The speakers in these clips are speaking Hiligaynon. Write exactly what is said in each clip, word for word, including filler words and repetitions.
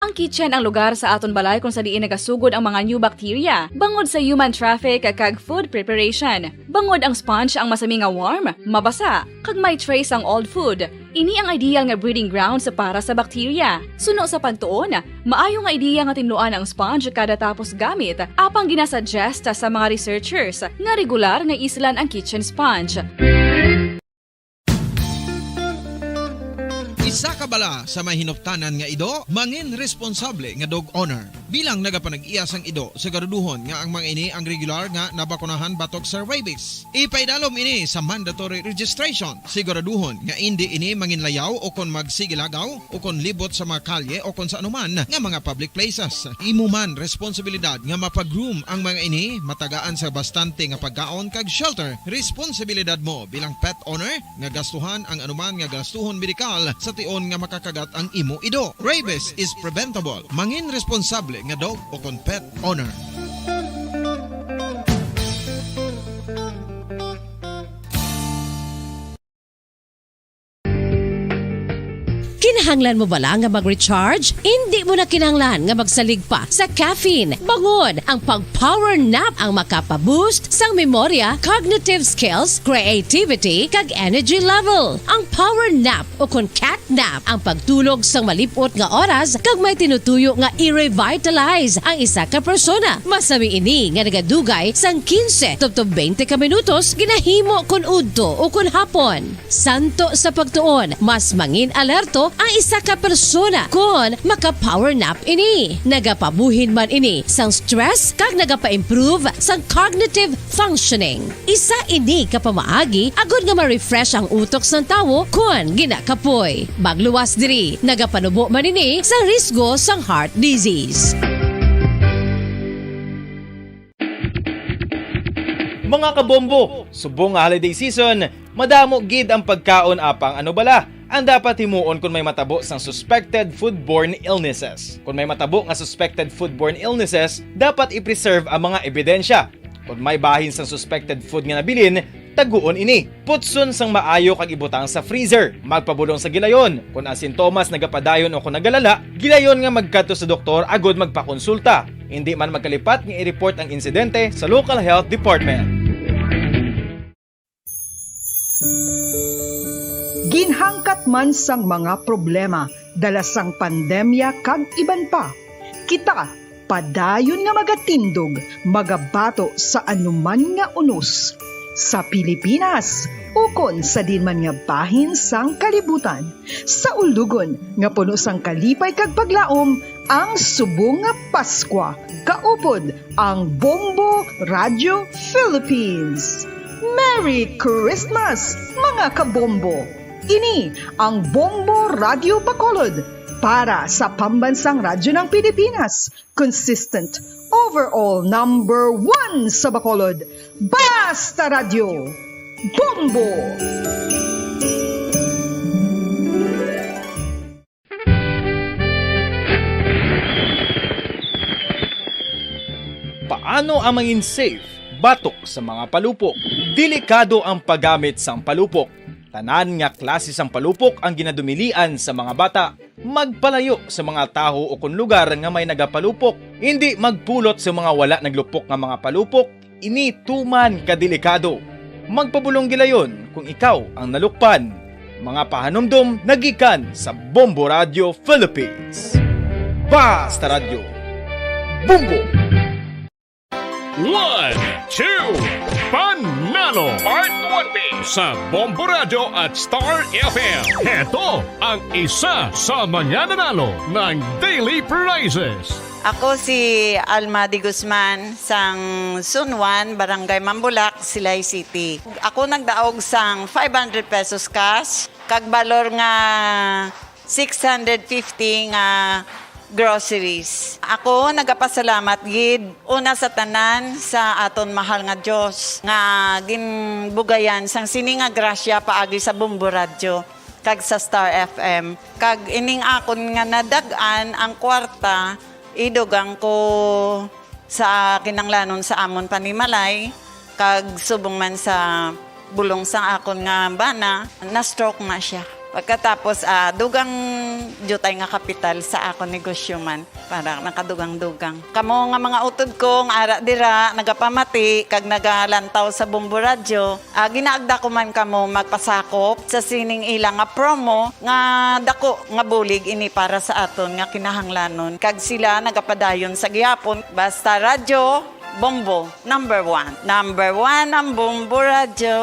Ang kitchen ang lugar sa aton balay kung sa diin nagasugod ang mga new bacteria bangod sa human traffic kag food preparation. Bangod ang sponge ang masami nga warm, mabasa, kag may trace ang old food. Ini ang ideal nga breeding grounds para sa bacteria. Suno sa pagtuon, maayo nga ideya nga tinluan ang sponge kada tapos gamit, apang ginasuggest sa mga researchers nga regular nga islan ang kitchen sponge. Isa ka bala sa may hinuptanan nga ido, mangin responsable nga dog owner. Bilang nagapanag-iya sang ido, siguraduhon nga ang mga ini ang regular nga nabakunahan batok sa rabies. Ipaidalom ini sa mandatory registration. Siguraduhon nga indi ini manginlayaw o kon magsigilagaw o kon libot sa mga kalye o kon sa anuman nga mga public places. Imo man responsibilidad nga mapag-groom ang mga ini, matagaan sa bastante nga pagkaon kag shelter. Responsibilidad mo bilang pet owner nga gastuhan ang anuman nga gastuhon medikal sa tion nga makakagat ang imo ido. Rabies is preventable. Mangin responsable nga dog o kon pet owner. Kinahanglan mo bala nga mag-recharge? Indi mo na kinahanglan nga magsalig pa sa caffeine. Bangon ang pag-power nap ang makapa-boost sang memorya, cognitive skills, creativity, kag energy level. Ang power nap o kon cat nap ang pagtulog sang malip-ot nga oras kag may tinutuyo nga i-revitalize ang isa ka persona. Masami ini nga nagadugay sang quince tubtob twenty ka minutos ginahimo kon udto o kon hapon. Santo sa pagtuon, mas mangin-alerto ang isa ka persona kon maka-power nap ini. Nagapabuhin man ini sang stress kag nagapa-improve sang cognitive functioning. Isa ini ka pamaagi agod nga ma-refresh ang utok sang tawo kon ginakapoy. Magluwas diri, nagapanubo man ini sang risgo sang heart disease. Mga kabombo, subong nga holiday season, madamo gid ang pagkaon apang ano bala ang dapat himuon kon may matabo sang suspected foodborne illnesses. Kon may matabo nga suspected foodborne illnesses, dapat i-preserve ang mga ebidensya. Kon may bahin sang suspected food nga nabilin, taguon ini. Putson sang maayo kag ibutang sa freezer. Magpabulong sa gilayon. Kon ang sintomas nagapadayon o kon nagalala, gilayon nga magkadto sa doktor agud magpakonsulta. Indi man magkalipat nga i-report ang insidente sa local health department. Ginhangkat man sang mga problema dala sang pandemya kag iban pa, kita padayon nga magatindog, magabato sa anuman nga unos, sa Pilipinas ukon sa diin man nga bahin sang kalibutan, sa ulugon nga puno sang kalipay kag paglaom ang subong nga Paskwa. Kaupod ang Bombo Radio Philippines. Merry Christmas, mga kabombo! Ini ang Bombo Radio Bacolod para sa Pambansang Radyo ng Pilipinas, consistent overall number one sa Bacolod. Basta Radyo, Bombo! Paano ang mangin safe batok sa mga palupok? Delikado ang paggamit sang palupok. Tanan nga klase sang palupok ang ginadumilian sa mga bata. Magpalayo sa mga taho o kon lugar nga may nagapalupok. Indi magpulot sa mga wala naglupok nga mga palupok. Ini tuman ka delikado. Magpabulong gilayon kung ikaw ang nalukpan. Mga pahanumdom nagikan sa Bombo Radio Philippines. Basta Radyo, Bombo! One, two, Panalo! Part one B sa Bombo Radyo at Star F M. Heto ang isa sa mga nanalo ng Daily Prizes. Ako si Alma de Guzman sang Sunwan, Barangay Mambulak, Silay City. Ako nagdaog sang five hundred pesos cash, kag balor nga six hundred fifty nga groceries. Ako nagapasalamat gid una sa tanan sa aton mahal nga Dios nga ginbugayan sang sini nga grasya paagi sa Bombo Radyo kag sa Star F M. Kag ining akon nga nadag-an ang kwarta, idugang ko sa kinanglanon sa amon panimalay, kag subong man sa bulong sang akon nga bana, na-stroke na siya. Pagkatapos, ah, dugang diutay nga kapital sa akon negosyo man, para nakadugang-dugang. Kamo nga mga utod ko nga ara dira, nagapamati kag nagalantaw sa Bombo Radyo, ah, ginaagda ko man kamo magpasakop sa sining ila nga promo nga dako nga bulig ini para sa aton nga kinahanglanon, kag sila nagapadayon sa gihapon. Basta Radyo Bombo, number one. Number one ang Bombo Radyo.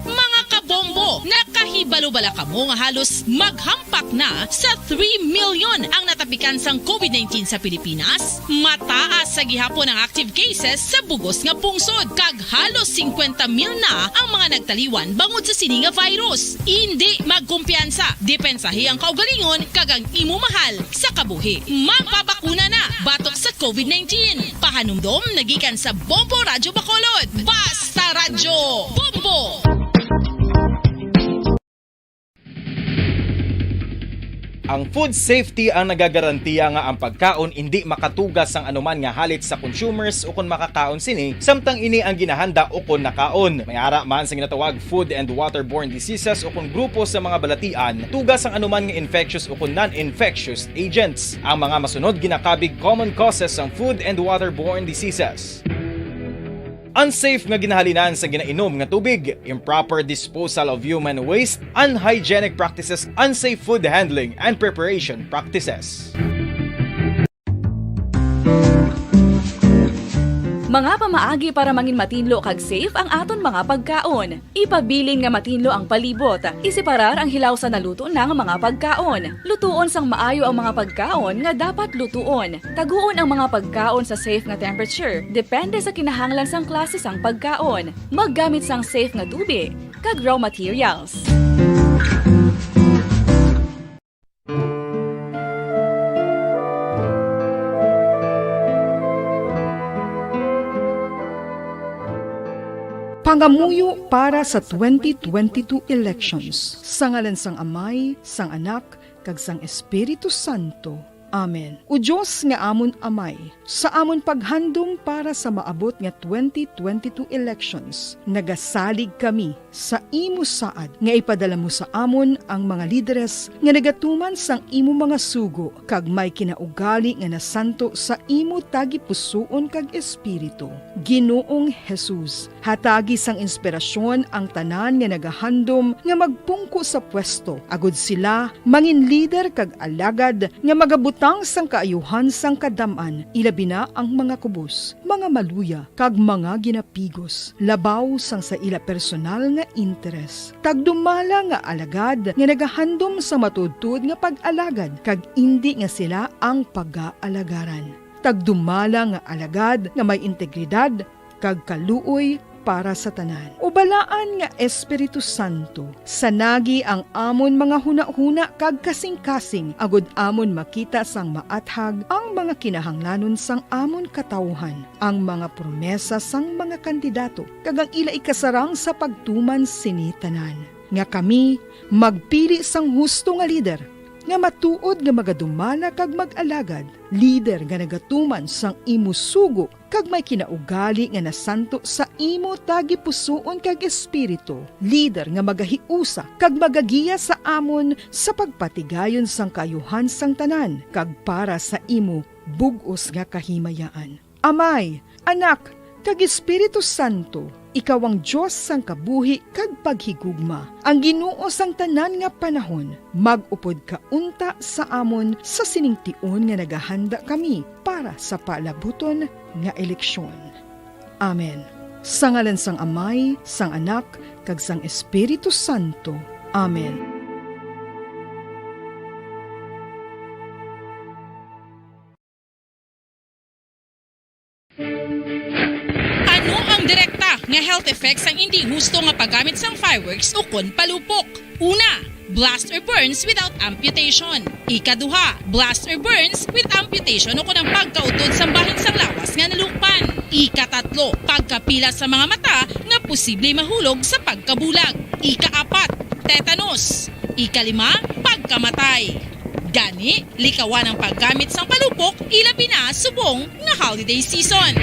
Mga kabombo, nakahibalo bala kamo nga halos maghampak na sa three million ang natapikan sang covid nineteen sa Pilipinas? Mataas sa gihapon ang active cases sa bug-os nga pungsod, kag halos singkwenta mil na ang mga nagtaliwan bangod sa sini nga virus. Indi magkumpiyansa, depensahi ang kaugalingon kag ang imo mahal sa kabuhi. Magpabakuna na batok sa covid nineteen. Pahanumdom nagikan sa Bombo Radyo Bacolod. Basta Radyo Bombo! Ang food safety ang nagagarantiya nga ang pagkaon indi makatuga sang anuman nga halit sa consumers ukon makakaon sini, samtang ini ang ginahanda ukon nakaon. May ara man sa ginatawag food and waterborne diseases ukon grupo sa mga balatian, tuga sang anuman nga infectious ukon non-infectious agents. Ang mga masunod ginakabig common causes sang food and waterborne diseases. Unsafe nga ginahalinan sa ginainom nga tubig, improper disposal of human waste, unhygienic practices, unsafe food handling and preparation practices. Mga pamaagi para mangin matinlo kag safe ang aton mga pagkaon. Ipabilin nga matinlo ang palibot. Iseparar ang hilaw sa naluto na nga mga pagkaon. Lutuon sang maayo ang mga pagkaon nga dapat lutuon. Taguon ang mga pagkaon sa safe nga temperature, depende sa kinahanglan sang klase sang pagkaon. Maggamit sang safe nga tubi kag raw materials. Pangamuyo para sa twenty twenty-two elections. Sa ngalan sang Amay, sang Anak, kag sang Espiritu Santo. Amen. O Dios nga amon Amay, sa amon paghandom para sa maabot nga twenty twenty-two elections, nagasalig kami sa imo saad nga ipadala mo sa amon ang mga lideres nga nagatuman sang imo mga sugo kag may kinaugali nga nasanto sa imo tagipusoon kag espiritu. Ginoong Jesus, hatagi sang inspirasyon ang tanan nga nagahandom nga magpungko sa pwesto, agod sila mangin lider kag alagad nga magabutang sang kaayuhan sang kadam-an, ilabi na ang mga kubos, mga maluya, kag mga ginapigos, labaw sang sa ila personal nga interes. Tagdumala nga alagad nga nagahandom sa matuodtuod nga pag-alagad, kag indi nga sila ang pagaalagaran. Tagdumala nga alagad nga may integridad kag kaluoy para sa tanan. O balaan nga Espiritu Santo, sanagi ang amon mga hunahuna kag kasingkasing, agod amon makita sang maathag ang mga kinahanglanon sang amon katawuhan, ang mga promesa sang mga kandidato, kag ang ila ikasarang sa pagtuman sini tanan, nga kami magpili sang husto nga lider, nga matuod nga magadumala kag mag-alagad, lider nga nagatuman sang imo sugo kag may kinaugali nga nasanto sa imo tagipusoon kag espiritu, lider nga magahiusa kag magagiya sa amon sa pagpatigayon sang kaayuhan sang tanan kag para sa imo bug-os nga kahimayaan. Amay, Anak, kag Espiritu Santo, ikaw ang Dios sang kabuhi kag paghigugma, ang Ginoo sang tanan nga panahon. Mag-upod ka unta sa amon sa sining tion nga nagahanda kami para sa paalabuton nga eleksyon. Amen. Sa ngalan sang Amay, sang Anak, kag sang Espiritu Santo. Amen. Ano ang direkta nga health effects sang indi husto nga paggamit sang fireworks ukon palupok? Una, blast or burns without amputation. Ikaduha, blast or burns with amputation ukon ang pagkautod sang bahin sang lawas nga nalukpan. Ikatatlo, pagkapila sa mga mata nga posible mahulog sa pagkabulag. Ikaapat, tetanus. Ikalima, pagkamatay. Gani, likawan ang paggamit sang palupok, ilabi na subong nga holiday season.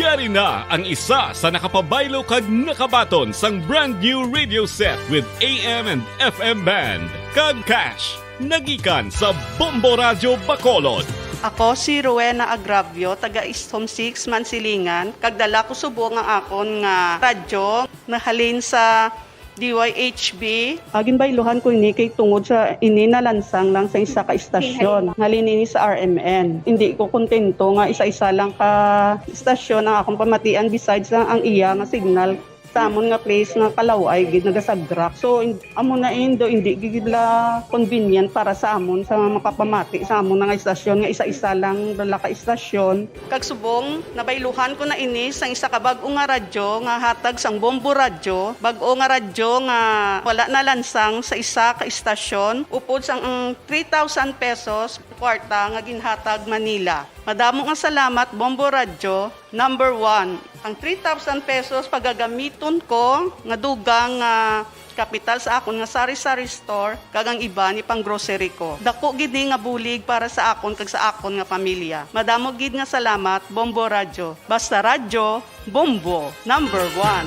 Yari na ang isa sa nakapabaylo kag nakabaton sang brand new radio set with A M and F M band kag cash. Nagikan sa Bombo Radyo Bacolod. Ako si Rowena Agravio, taga East Home Six, Mansilingan, kag dala ko subong ang akon nga radyo nahalin sa D Y H B. Agin bayluhan ko ini kay tungod sa ini nalansang lang sa isa ka istasyon. Halin ini sa R M N. Hindi ko kontento nga isa-isa lang ka istasyon ang akong pamatian besides lang ang iya nga signal sa amon nga place nga kalaway gid nagasagrak. So, in-, amo na indo, hindi gid la convenient para sa amon sa makapamati sa amon nga istasyon nga isa-isa lang dala ka istasyon. Kag subong, nabayluhan ko na ini sang isa ka bag-o nga radyo nga hatag sang Bombo Radyo, bag-o nga radyo nga wala nalansang sa isa ka istasyon, upod sang ang three thousand pesos kwarta nga ginhatag man nila. Madamo nga salamat, Bombo Radyo, number one. Ang three thousand pesos pagagamiton ko nga dugang nga kapital sa akon nga sari-sari store kag ang iba ni pang-grocery ko. Dako gid ni nga bulig para sa akon kag sa akon nga pamilya. Madamo gid nga salamat, Bombo Radyo. Basta radyo, Bombo, number one.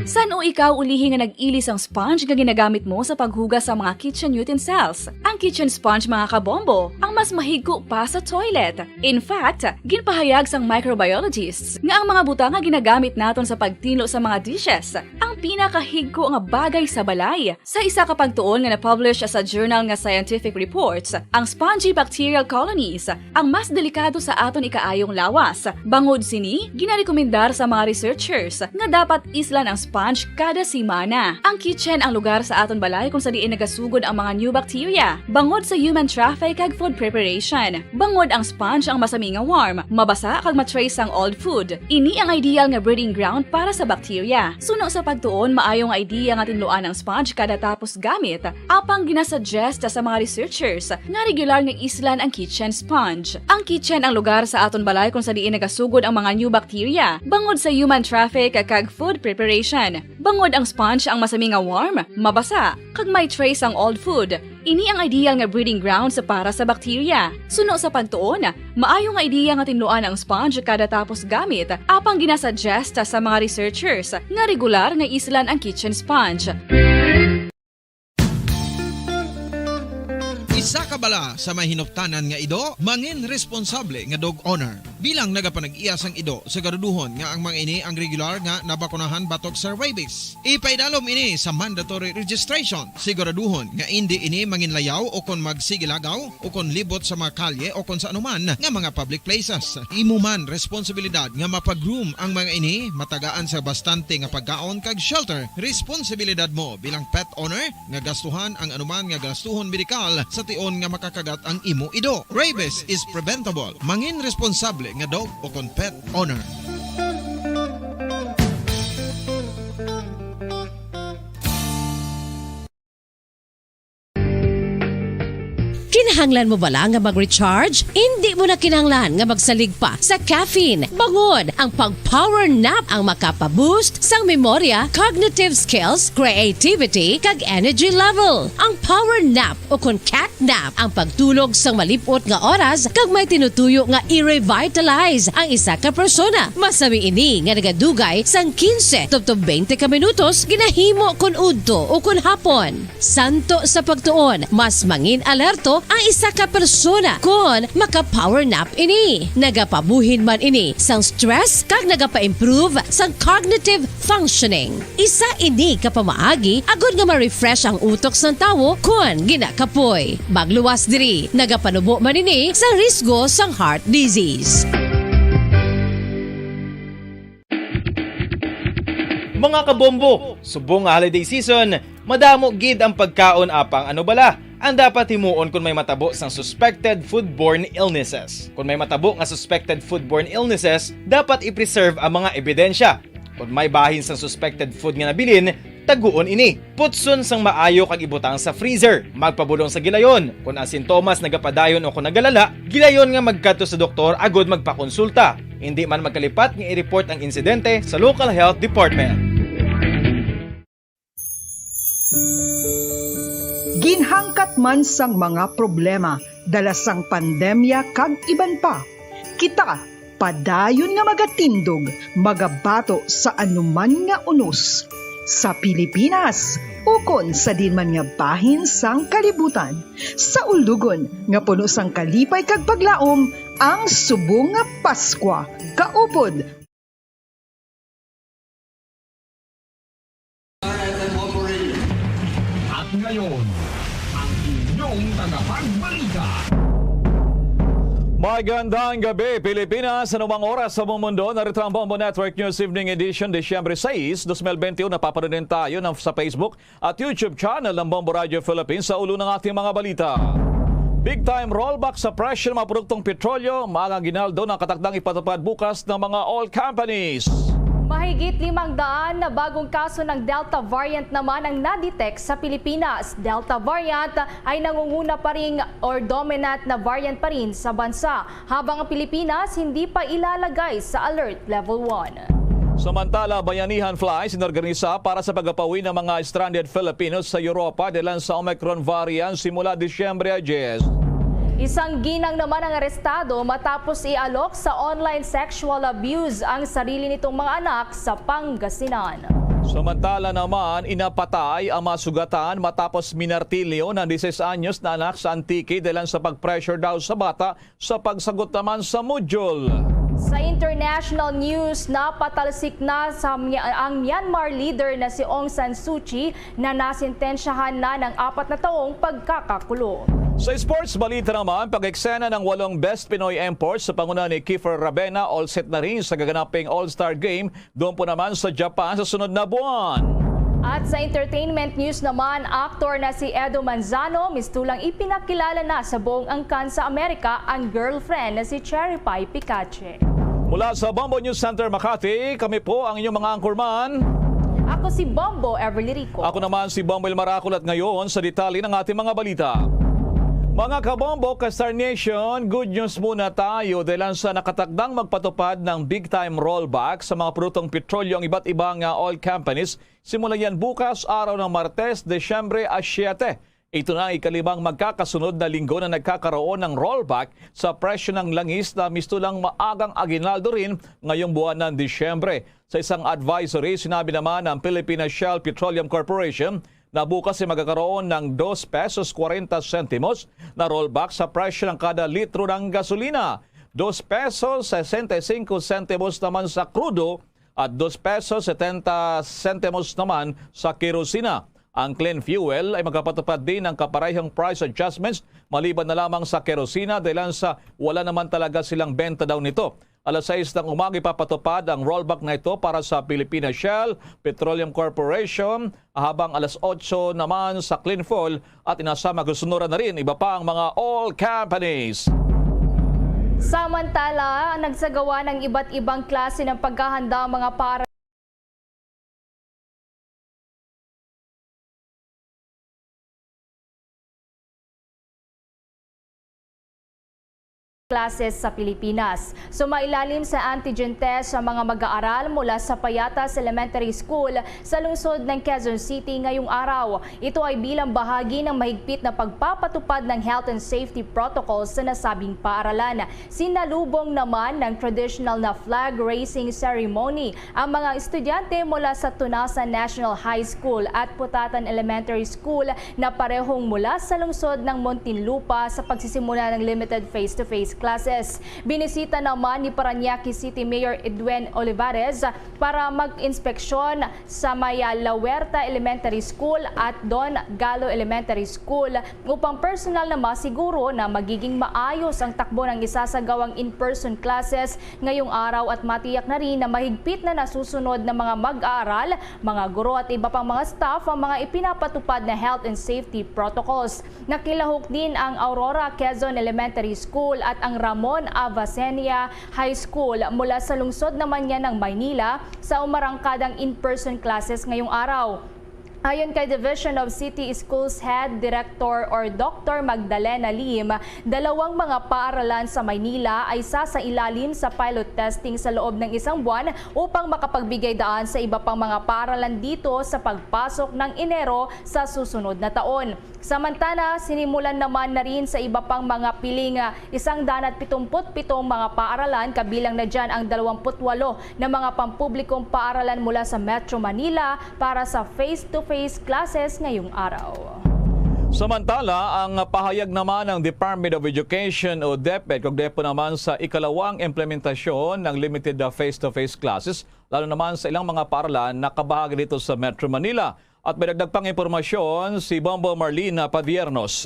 San-o ikaw ulihi nga nag-ili sang sponge nga ginagamit mo sa paghugas sa mga kitchen utensils? Ang kitchen sponge, mga kabombo, ang mas mahigko pa sa toilet. In fact, ginpahayag sang microbiologists nga ang mga butang nga ginagamit naton sa pagtinlo sa mga dishes ang pinakahigko nga bagay sa balay. Sa isa ka pagtuon nga na-publish sa journal nga Scientific Reports, ang spongy bacterial colonies ang mas delikado sa aton ikaayong lawas. Bangod sini, ginarekomendar sa mga researchers nga dapat islan ang sponge kada semana. Ang kitchen ang lugar sa aton balay kung sa diin nagasugod ang mga new bacteria. Bangod sa human traffic kag food preparation, bangod ang sponge ang masami nga warm, mabasa kag ma-trace ang old food. Ini ang ideal nga breeding ground para sa bacteria. Suno sa pagtuon, maayo nga idea nga tinluan ang sponge kada tapos gamit, apang ginasuggest sa mga researchers nga regular nga islan ang kitchen sponge. Ang kitchen ang lugar sa aton balay kung sa diin nagasugod ang mga new bacteria, bangod sa human traffic kag food preparation. Bangod ang sponge ang masami nga warm, mabasa, kag may trace ang old food. Ini ang ideal nga breeding grounds para sa bacteria. Suno sa pagtuon, maayo nga idea nga tinluan ang sponge kada tapos gamit, apang ginasuggest sa mga researchers nga regular nga islan ang kitchen sponge. Isa ka bala sa may hinuptanan nga ido, mangin responsable nga dog owner. Bilang nagapanag-iya sang ido, siguraduhon nga ang mga ini ang regular nga nabakunahan batok sa rabies. Ipaidalom ini sa mandatory registration. Siguraduhon nga indi ini manginlayaw o kon magsigilagaw o kon libot sa mga kalye o kon sa anuman nga mga public places. Imo man responsibilidad nga mapa-groom ang mga ini, matagaan sa bastante nga pagkaon kag shelter. Responsibilidad mo bilang pet owner nga gastuhan ang anuman nga gastuhon medikal sa tion nga makakagat ang imo ido. Rabies is preventable. Mangin responsable nga dog o kon pet owner. Kinahanglan mo bala nga mag-recharge? Indi mo na kinahanglan nga magsalig pa sa caffeine. Bangod ang pag-power nap ang makapa-boost sang memorya, cognitive skills, creativity, kag energy level. Ang power nap o kon cat nap ang pagtulog sang malip-ot nga oras kag may tinutuyo nga i-revitalize ang isa ka persona. Masami ini nga nagadugay sang quince tubtob twenty ka minutos ginahimo kon udto o kon hapon. Santo sa pagtuon, mas mangin alerto ang isa ka persona kon maka-power nap ini. Nagapabuhin man ini sang stress kag nagapa-improve sang cognitive functioning. Isa ini ka pamaagi agod nga ma-refresh ang utok sang tawo kon ginakapoy. Magluwas diri, nagapanubo man ini sa risgo sang heart disease. Mga kabombo, subong nga holiday season, madamo gid ang pagkaon apang ano bala ang dapat himuon kon may matabo sang suspected foodborne illnesses. Kon may matabo nga suspected foodborne illnesses, dapat i-preserve ang mga ebidensya. Kon may bahin sang suspected food nga nabilin, taguon ini. Putson sang maayo kag ibutang sa freezer. Magpabudong sa gilayon. Kon ang sintomas nagapadayon o kon nagalala, gilayon nga magkadto sa doktor agod magpakonsulta. Indi man magkalipat nga i-report ang insidente sa local health department. Ginhangkat man sang mga problema, dala sang pandemya kag iban pa. Kita padayon nga magatindog, magabato sa anuman nga unos sa Pilipinas ukon sa diin man nga bahin sang kalibutan, sa ulogon nga puno sang kalipay kag paglaom ang subong nga Paskwa. Kaupod. At ngayon, ang inyong tagapagbalita. Magandang gabi, Pilipinas. Anumang oras sa buong mundo, narito ang Bombo Network News Evening Edition, Disyembre sais, dos mil benti un. Napapanoorin tayo ng, sa Facebook at YouTube channel ng Bombo Radio Philippines. Sa ulo ng ating mga balita: big time rollback sa presyo ng mga produktong petrolyo, maagang aguinaldo na nakatakdang ipatupad bukas ng mga oil companies. Mahigit limang daan na bagong kaso ng Delta variant naman ang na-detect sa Pilipinas. Delta variant ay nangunguna pa rin or dominant na variant pa rin sa bansa, habang ang Pilipinas hindi pa ilalagay sa Alert Level one. Samantala, Bayanihan Flights inorganisa para sa pagpapawi ng mga stranded Filipinos sa Europa dahilan sa Omicron variant simula Disyembre diyes. Isang ginang naman ang arestado matapos ialok sa online sexual abuse ang sarili nitong mga anak sa Pangasinan. Samantala naman, inapatay ang mga sugatan matapos minartilyo ng diseis anyos na anak sa Antique dahilan sa pag-pressure daw sa bata sa pagsagot naman sa module. Sa international news, napatalsik na sa Mya- ang Myanmar leader na si Aung San Suu Kyi na nasentensyahan na ng apat na taong pagkakakulong. Sa sports balita naman, pag-eksena ng walong Best Pinoy Imports sa panguna ni Kiefer Ravena, all set na rin sa gaganaping All-Star Game doon po naman sa Japan sa sunod na buwan. At sa entertainment news naman, aktor na si Edo Manzano mistulang ipinakilala na sa buong angkan sa Amerika ang girlfriend na si Cherry Pie Picache. Mula sa Bombo News Center Makati, kami po ang inyong mga anchorman. Ako si Bombo Everly Rico. Ako naman si Bombo El Maracol at ngayon sa detalye ng ating mga balita. Mga kabombo, ka-Star Nation, good news muna tayo dahil sa nakatakdang magpatupad ng big time rollback sa mga produktong petrolyo ang iba't ibang ah, oil companies simula yan bukas, araw ng Martes, Desyembre a siyete. Ito na ang ikalimang magkakasunod na linggo na nagkakaroon ng rollback sa presyo ng langis na mistulang maagang aguinaldo rin ngayong buwan ng Disyembre. Sa isang advisory, sinabi naman ng Philippine Shell Petroleum Corporation na bukas ay magkakaroon ng dos pesos kwarenta sentimos na rollback sa presyo ng kada litro ng gasolina, dos pesos sesenta y cinco sentimos naman sa krudo at dos pesos setenta sentimos naman sa kerosina. Ang clean fuel ay magpapatupad din ng kaparehong price adjustments maliban na lamang sa kerosina dahil sa wala naman talaga silang benta daw nito. Alas sais ng umaga ipapatupad ang rollback na ito para sa Pilipinas Shell Petroleum Corporation, habang alas otso naman sa clean fuel at inasam magsusunuran na rin iba pa ang mga oil companies. Samantala, nagsagawa ng iba't ibang klase ng paghahanda ang mga para classes sa Pilipinas. Sumailalim sa antigen test ang mga mag-aaral mula sa Payatas Elementary School sa lungsod ng Quezon City ngayong araw. Ito ay bilang bahagi ng mahigpit na pagpapatupad ng health and safety protocols sa nasabing paaralan. Sinalubong naman ng traditional na flag raising ceremony ang mga estudyante mula sa Tunasan National High School at Putatan Elementary School na parehong mula sa lungsod ng Muntinlupa sa pagsisimula ng limited face-to-face classes. Binisita naman ni Parañaque City Mayor Edwin Olivares para mag-inspeksyon sa may La Huerta Elementary School at Don Galo Elementary School upang personal na masiguro na magiging maayos ang takbo ng isasagawang in-person classes ngayong araw at matiyak na rin na mahigpit na nasusunod ng mga mag-aaral, mga guro at iba pang mga staff ang mga ipinapatupad na health and safety protocols. Nakilahok din ang Aurora Quezon Elementary School at ang Ramon Avacenia High School mula sa lungsod naman niya ng Maynila sa umarangkadang in-person classes ngayong araw. Ayon kay Division of City Schools Head Director or Doctor Magdalena Lim, dalawang mga paaralan sa Maynila ay sasailalim sa pilot testing sa loob ng isang buwan upang makapagbigay daan sa iba pang mga paaralan dito sa pagpasok ng Enero sa susunod na taon. Samantala, sinimulan naman na rin sa iba pang mga piling, ah, isang daan at pitumput pitong mga paaralan, kabilang na dyan ang dalawampu't walo na mga pampublikong paaralan mula sa Metro Manila para sa face-to-face classes ngayong araw. Samantala, ang pahayag naman ng Department of Education o DepEd, kung depo naman sa ikalawang implementasyon ng limited na face-to-face classes, lalo naman sa ilang mga paaralan na kabahagi dito sa Metro Manila. At may dagdag pang impormasyon si Bombo Marlina Padiernos.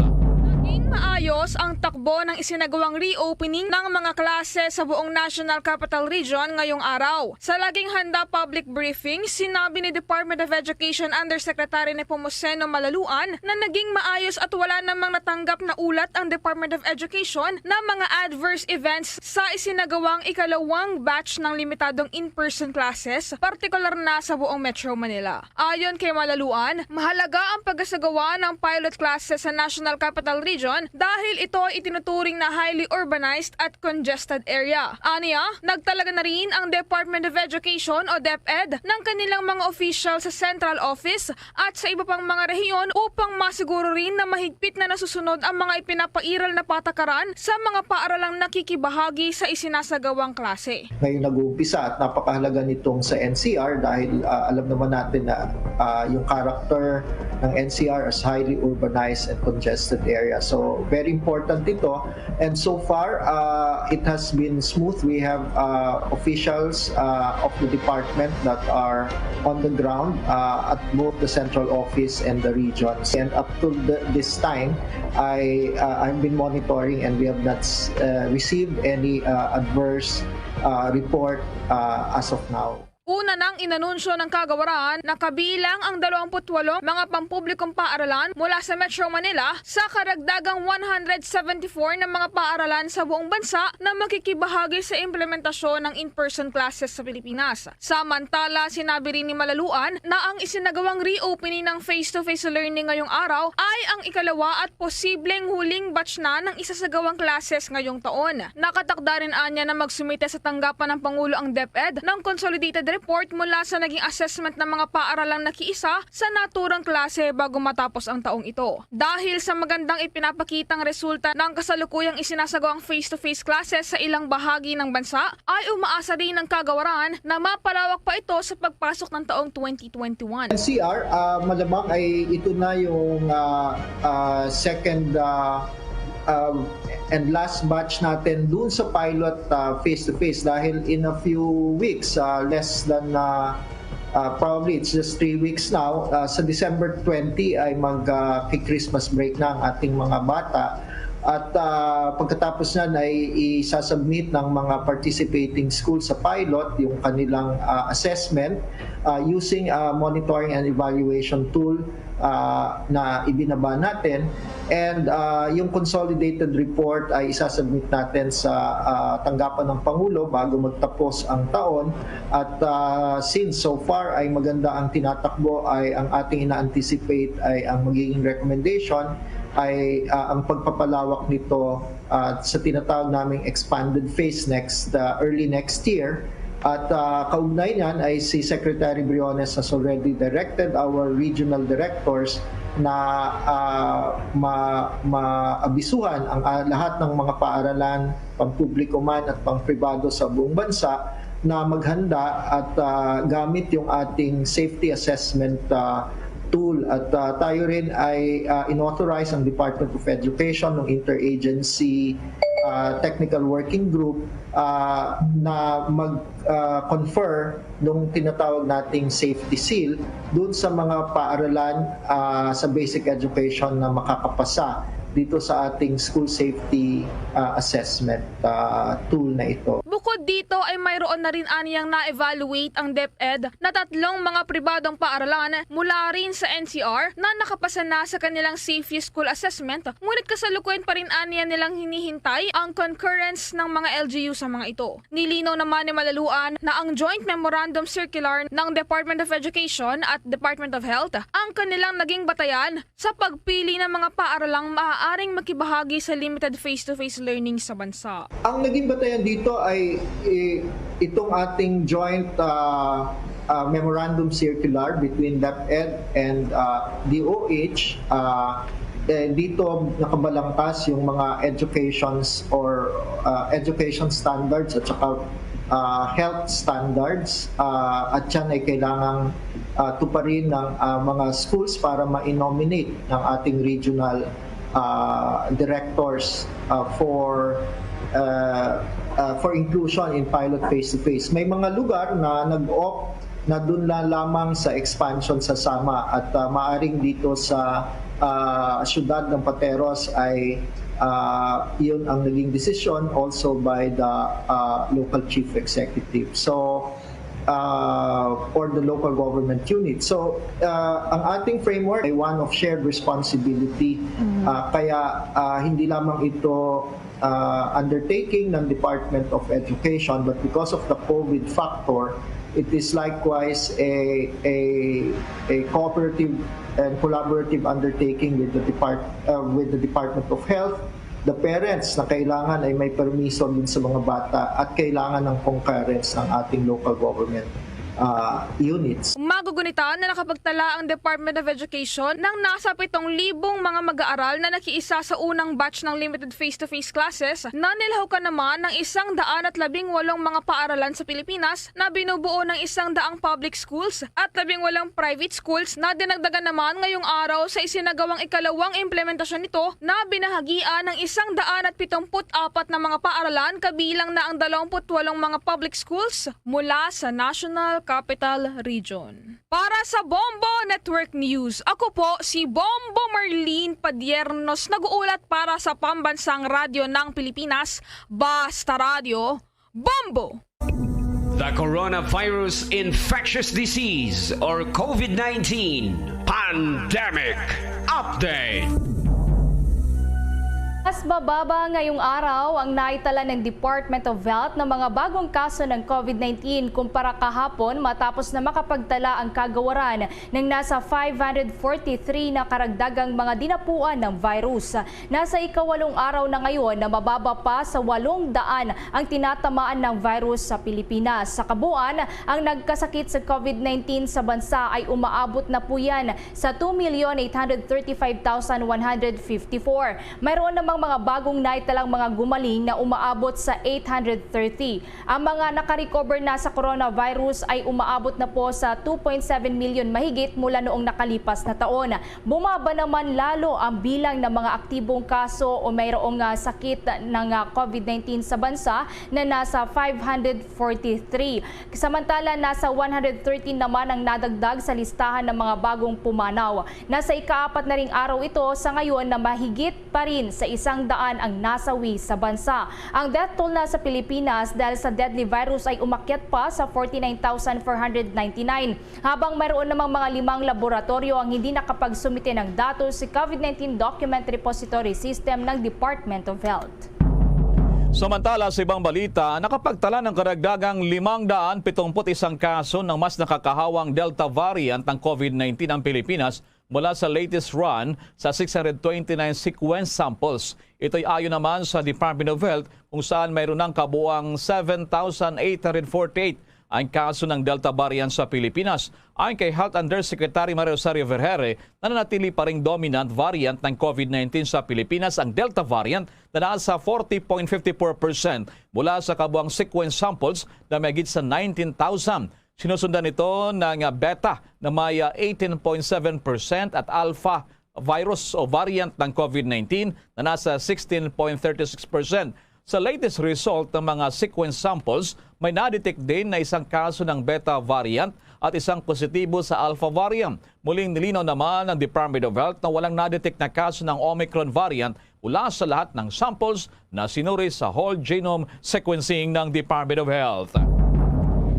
Naging maayos ang takbo ng isinagawang reopening ng mga klase sa buong National Capital Region ngayong araw. Sa laging handa public briefing, sinabi ni Department of Education Undersecretary Nepomuceno Malaluan na naging maayos at wala namang natanggap na ulat ang Department of Education na mga adverse events sa isinagawang ikalawang batch ng limitadong in-person classes, partikular na sa buong Metro Manila. Ayon kay Malaluan, mahalaga ang pagkasagawa ng pilot classes sa National Capital Region dahil ito ay itinuturing na highly urbanized at congested area. Aniya, nagtalaga na rin ang Department of Education o DepEd ng kanilang mga official sa central office at sa iba pang mga rehiyon upang masiguro rin na mahigpit na nasusunod ang mga ipinapairal na patakaran sa mga paaralang nakikibahagi sa isinasagawang klase. Ngayon nag-uumpisa at napakahalaga nitong sa N C R dahil, ah, alam naman natin na, ah, yung character ng N C R as highly urbanized and congested area. So, very important ito. And so far, uh, it has been smooth. We have, uh, officials, uh, of the department that are on the ground, uh, at both the central office and the regions. And up to the, this time, I, uh, I've been monitoring and we have not, uh, received any, uh, adverse, uh, report, uh, as of now. Una nang inanunsyo ng kagawaran na kabilang ang dalawampu't walo mga pampublikong paaralan mula sa Metro Manila sa karagdagang one hundred seventy-four na mga paaralan sa buong bansa na makikibahagi sa implementasyon ng in-person classes sa Pilipinas. Samantala, sinabi rin ni Malaluan na ang isinagawang reopening ng face-to-face learning ngayong araw ay ang ikalawa at posibleng huling batch na ng isasagawang classes ngayong taon. Nakatakda rin anya na magsumite sa tanggapan ng Pangulo ang DepEd ng consolidated report mula sa naging assessment ng mga paaralang nakiisa sa naturang klase bago matapos ang taong ito. Dahil sa magandang ipinapakitang resulta ng kasalukuyang isinasagawang face-to-face classes sa ilang bahagi ng bansa, ay umaasa rin ang kagawaran na mapalawak pa ito sa pagpasok ng taong twenty twenty-one. N C R, ah, malamang ay ito na yung, ah, ah, second, ah, um, and last batch natin doon sa pilot, ah, face-to-face dahil in a few weeks, ah, less than, ah, ah, probably it's just three weeks now, ah, sa December twenty ay mag, ah, ki-Christmas break na ang ating mga bata. At, ah, pagkatapos niyan ay isasubmit ng mga participating schools sa pilot yung kanilang, ah, assessment, ah, using a monitoring and evaluation tool, ah, na ibinaba natin. And, ah, yung consolidated report ay isasubmit natin sa, ah, tanggapan ng Pangulo bago magtapos ang taon. At, ah, since so far ay maganda ang tinatakbo, ay ang ating ina-anticipate ay ang magiging recommendation ay, ah, ang pagpapalawak nito, ah, sa tinatawag naming expanded phase next, ah, early next year. At, ah, kaugnay niyan ay si Secretary Briones has already directed our regional directors na, ah, ma-, maabisuhan ang, ah, lahat ng mga paaralan, pampubliko man at pangpribado sa buong bansa na maghanda at, ah, gamit yung ating safety assessment, ah, tool. At, ah, tayo rin ay, ah, inauthorize ang Department of Education ng Interagency, ah, Technical Working Group, ah, na mag, ah, confer nung tinatawag nating safety seal doon sa mga paaralan, ah, sa basic education na makakapasa dito sa ating school safety, ah, assessment, ah, tool na ito. Bukod dito ay mayroon na rin aniyang na-evaluate ang DepEd na tatlong mga pribadong paaralan mula rin sa N C R na nakapasa na sa kanilang Safety School Assessment, ngunit kasalukuyan pa rin aniya nilang hinihintay ang concurrence ng mga L G U sa mga ito. Nilinaw naman ni Malaluan na ang Joint Memorandum Circular ng Department of Education at Department of Health ang kanilang naging batayan sa pagpili ng mga paaralang maaaring makibahagi sa limited face-to-face learning sa bansa. Ang naging batayan dito ay, eh, itong ating joint, ah, ah, memorandum circular between DepEd and, ah, D O H. Ah, eh, dito nakabalangkas yung mga educations or, ah, education standards at saka, ah, health standards, ah, at yan ay kailangang, ah, tuparin ng, ah, mga schools para ma-nominate ng ating regional, ah, directors, ah, for, ah, ah, for inclusion in pilot face-to-face. May mga lugar na nag-opt na dun lang lamang sa expansion sa Sama at, ah, maaring dito sa, ah, siyudad ng Pateros ay, ah, yun ang naging desisyon also by the, ah, local chief executive. So, ah, or the local government unit. So, ah, ang ating framework ay one of shared responsibility. Ah, kaya, ah, hindi lamang ito, ah, undertaking ng Department of Education, but because of the COVID factor, it is likewise a, a, a cooperative and collaborative undertaking with the depart-, ah, with the Department of Health, the parents na kailangan ay may permiso din sa mga bata at kailangan ng concurrence ng ating local government, ah, units. Magugunita na nakapagtala ang Department of Education ng nasa pitong libong mga mag-aaral na nakiisa sa unang batch ng limited face-to-face classes, na nilahok naman ng isang daan at labing walong mga paaralan sa Pilipinas na binubuo ng isang daang public schools at labing walong private schools na dinagdagan naman ngayong araw sa isinagawang ikalawang implementasyon nito na binahagian ng isang daan at pitumput apat na mga paaralan, kabilang na ang dalawamput walong mga public schools mula sa National Capital Region. Para sa Bombo Network News, ako po si Bombo Marlene Padiernos, nag-uulat para sa Pambansang Radyo ng Pilipinas, Basta Radyo, Bombo! The Coronavirus Infectious Disease or COVID nineteen Pandemic Update. Mas mababa ngayong araw ang naitala ng Department of Health ng mga bagong kaso ng COVID nineteen kumpara kahapon, matapos na makapagtala ang kagawaran ng nasa five hundred forty-three na karagdagang mga dinapuan ng virus. Nasa ikawalong araw na ngayon na mababa pa sa walong daan ang tinatamaan ng virus sa Pilipinas. Sa kabuuan, ang nagkasakit sa COVID nineteen sa bansa ay umaabot na po yan sa two million eight hundred thirty-five thousand one hundred fifty-four. Mayroon namang mga bagong naitalang mga gumaling na umaabot sa eight hundred thirty. Ang mga nakarecover na sa coronavirus ay umaabot na po sa two point seven million mahigit mula noong nakalipas na taon. Bumaba naman lalo ang bilang ng mga aktibong kaso o mayroong, ah, sakit ng, ah, COVID nineteen sa bansa na nasa five hundred forty-three. Samantala, nasa one hundred thirteen naman ang nadagdag sa listahan ng mga bagong pumanaw. Nasa ikaapat na ring araw ito sa ngayon na mahigit pa rin sa isang daan ang nasawi sa bansa. Ang death toll na sa Pilipinas dahil sa deadly virus ay umakyat pa sa forty-nine thousand four hundred ninety-nine, habang mayroon namang mga limang laboratoryo ang hindi nakapagsumite ng datos sa COVID nineteen Document Repository System ng Department of Health. Samantala, sa ibang balita, nakapagtala ng karagdagang limang daan pitumput isang kaso ng mas nakakahawang Delta variant ng COVID nineteen ang Pilipinas mula sa latest run sa six hundred twenty-nine sequence samples. Ito'y ayon naman sa Department of Health, kung saan mayroon ng kabuang seven thousand eight hundred forty-eight ang kaso ng Delta variant sa Pilipinas. Ayon kay Health Undersecretary Maria Rosario Vergeire, nananatili pa ring dominant variant ng COVID nineteen sa Pilipinas ang Delta variant na nasa forty point fifty-four percent mula sa kabuang sequence samples na mahigit sa nineteen thousand. Sinusundan ito ng, ah, Beta na may, ah, eighteen point seven percent at Alpha virus o variant ng COVID nineteen na nasa sixteen point thirty six percent. Sa latest result ng mga sequence samples, may na-detect din na isang kaso ng Beta variant at isang positibo sa Alpha variant. Muling nilinaw naman ng Department of Health na walang nadetect na kaso ng Omicron variant mula sa lahat ng samples na sinuri sa whole genome sequencing ng Department of Health.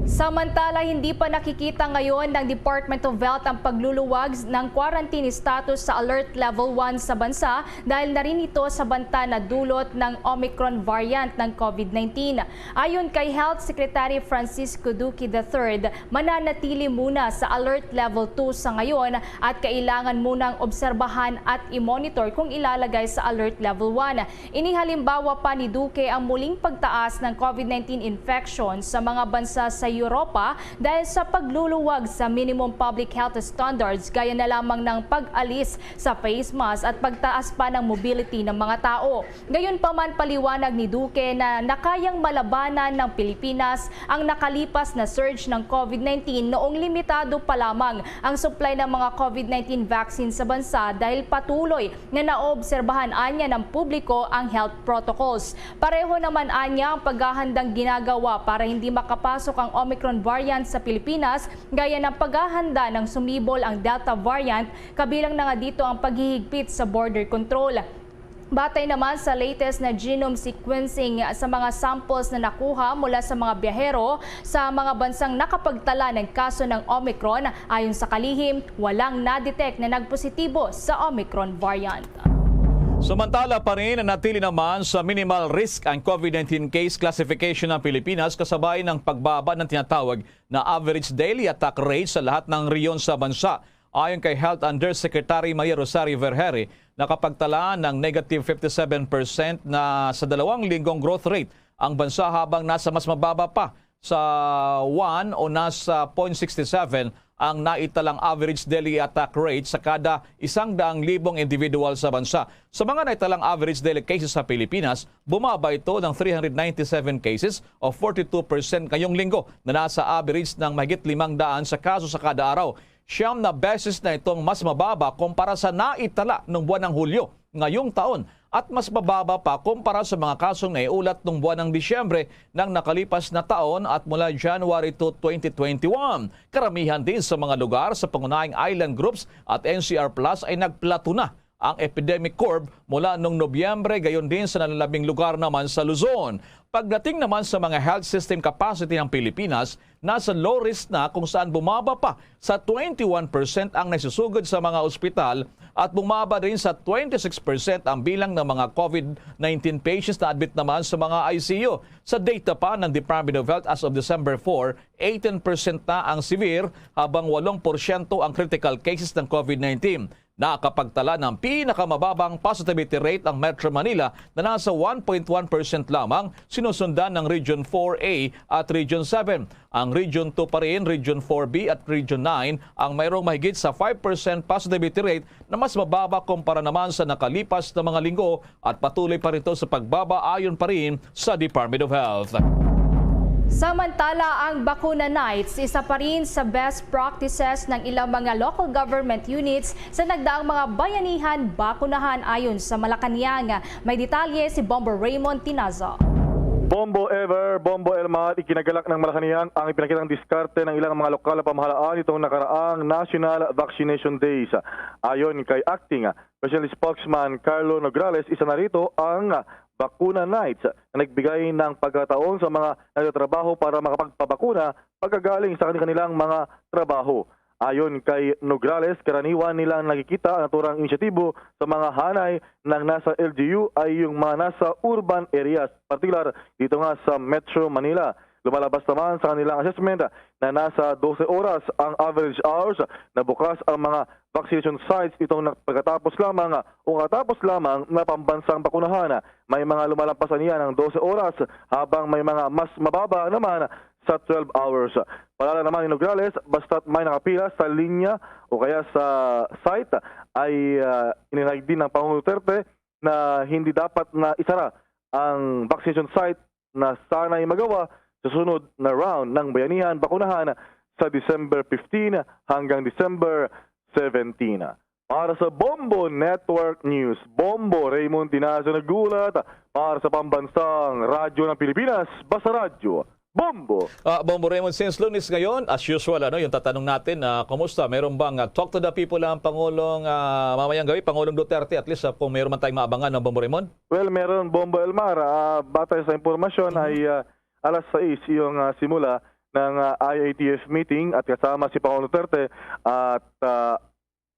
Samantala, hindi pa nakikita ngayon ng Department of Health ang pagluluwag ng quarantine status sa Alert Level one sa bansa dahil na rin ito sa banta na dulot ng Omicron variant ng COVID nineteen. Ayon kay Health Secretary Francisco Duque the third, mananatili muna sa Alert Level two sa ngayon at kailangan munang obserbahan at i-monitor kung ilalagay sa Alert Level one. Inihalimbawa pa ni Duque ang muling pagtaas ng COVID nineteen infection sa mga bansa sa Europa dahil sa pagluluwag sa minimum public health standards gaya na lamang ng pag-alis sa face mask at pagtaas pa ng mobility ng mga tao. Gayunpaman, paliwanag ni Duque na nakayang malabanan ng Pilipinas ang nakalipas na surge ng COVID nineteen noong limitado pa lamang ang supply ng mga COVID nineteen vaccine sa bansa dahil patuloy nga naoobserbahan anya ng publiko ang health protocols. Pareho naman anya ang paghahandang ginagawa para hindi makapasok ang Omicron variant sa Pilipinas, gaya ng paghahanda ng sumibol ang Delta variant, kabilang na nga dito ang paghihigpit sa border control. Batay naman sa latest na genome sequencing sa mga samples na nakuha mula sa mga biyahero sa mga bansang nakapagtala ng kaso ng Omicron, ayon sa kalihim, walang na-detect na nagpositibo sa Omicron variant. Samantala pa rin, natili naman sa minimal risk ang COVID nineteen case classification ng Pilipinas kasabay ng pagbaba ng tinatawag na average daily attack rate sa lahat ng rehiyon sa bansa. Ayon kay Health Undersecretary Maria Rosario Vergeire, nakapagtala ng negative fifty-seven percent na sa dalawang linggong growth rate ang bansa, habang nasa mas mababa pa sa one o nasa point six seven ang naitalang average daily attack rate sa kada isang daang libong individual sa bansa. Sa mga naitalang average daily cases sa Pilipinas, bumaba ito ng three hundred ninety-seven cases o forty-two percent ngayong linggo na nasa average ng mahigit limang daan sa kaso sa kada araw. Siyam na beses na itong mas mababa kumpara sa naitala noong buwan ng Hulyo ngayong taon, at mas mababa pa kumpara sa mga kasong naiulat noong buwan ng Disyembre ng nakalipas na taon at mula January to twenty twenty-one. Karamihan din sa mga lugar sa pangunahing island groups at N C R plus ay nagplato na ang epidemic curve mula noong Nobyembre, gayon din sa nalalabing lugar naman sa Luzon. Pagdating naman sa mga health system capacity ng Pilipinas, nasa low risk na, kung saan bumaba pa sa twenty-one percent ang naisusugod sa mga ospital at bumaba rin sa twenty-six percent ang bilang ng mga COVID nineteen patients na admit naman sa mga I C U. Sa data pa ng Department of Health, as of December four, eighteen percent na ang severe, habang walong porsyento ang critical cases ng COVID nineteen. Nakapagtala ng pinakamababang positivity rate ang Metro Manila na nasa one point one percent lamang, sinusundan ng Region four A at Region seven. Ang Region two pa rin, Region four B at Region nine ang mayroong mahigit sa five percent positivity rate, na mas mababa kumpara naman sa nakalipas na mga linggo at patuloy pa rin ito sa pagbaba, ayon pa rin sa Department of Health. Samantala, ang Bakuna Nights, isa pa rin sa best practices ng ilang mga local government units sa nagdaang mga bayanihan bakunahan ayon sa Malacañang. May detalye si Bombo Raymond Tinazo. Bombo Ever, Bombo Elmar, ikinagalak ng Malacañang ang ipinakitang diskarte ng ilang mga lokal na pamahalaan nitong nakaraang National Vaccination Days. Ayon kay Acting Special Spokesman Carlo Nograles, isa na rito ang Bakuna Nights na nagbigay ng pagkataon sa mga nagtatrabaho para makapagpabakuna pagkagaling sa kanilang mga trabaho. Ayon kay Nograles, karaniwan nilang nakikita ang naturang inisyatibo sa mga hanay ng nasa L G U ay yung mga nasa urban areas, partikular dito nga sa Metro Manila. Lumalabas naman sa kanilang assessment na nasa dose oras ang average hours na bukas ang mga vaccination sites, itong nag-, pagkatapos lamang o katapos lamang na pambansang bakunahan. May mga lumalampas niya ng dose oras, habang may mga mas mababa naman sa twelve hours. Paalala naman ni Nograles, basta't may nakapila sa linya o kaya sa site, ay, ah, ininahayag din ng Pangulong Duterte na hindi dapat na isara ang vaccination site na sana'y magawa sa sunod na round ng Bayanihan Bakunahan sa December fifteen hanggang December seventeen. Para sa Bombo Network News, Bombo Raymond Tinazo nag-uulat para sa Pambansang Radyo ng Pilipinas, Basta Radyo Bombo! Ah, Bombo Raymond, since Lunes ngayon, as usual, ano, yung tatanong natin, ah, kumusta? Meron bang, ah, talk to the people ang Pangulong, ah, mamayang gabi, Pangulong Duterte? At least, ah, kung meron man tayong maabangan ng Bombo Raymond? Well, meron, Bombo Elmar. Ah, batay sa impormasyon Mhm. ay, ah, alas sais yung, ah, simula ng, ah, I A T F meeting at kasama si Pangulong Duterte at, ah,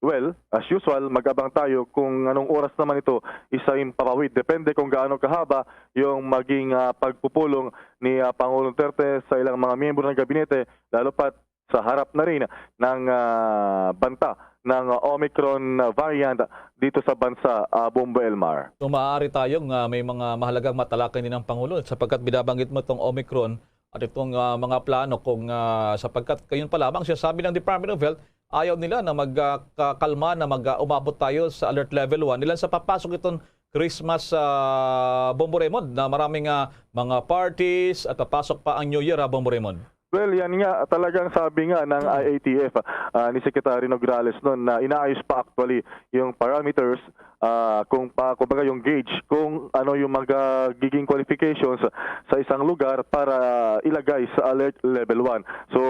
well, as usual, mag-abang tayo kung anong oras naman ito isa yung papawid. Depende kung gaano kahaba yung maging, ah, pagpupulong ni, ah, Pangulong Duterte sa ilang mga miyembro ng gabinete, lalo pat sa harap na rin ng, ah, banta ng Omicron variant dito sa bansa, ah, Bombo Elmar. So, maaari tayong, ah, may mga mahalagang matalakay din ng Pangulo sapagkat binabanggit mo itong Omicron at itong, ah, mga plano kung, ah, sapagkat kayon pa lamang sinasabi ng Department of Health, ayaw nila na mag, ah, ka-, kalma na mag, ah, umabot tayo sa alert level one. Nila sa papasok itong Christmas, ah, Bombo Raymond, na maraming, ah, mga parties at papasok pa ang New Year, ah, Bombo Raymond. Well, yan nga, talagang sabi nga ng Mm. I A T F, ah, ni Secretary Nograles noon na inaayos pa actually yung parameters, ah, kung pa, kumbaga yung gauge, kung ano yung magiging qualifications sa isang lugar para ilagay sa alert level one. So,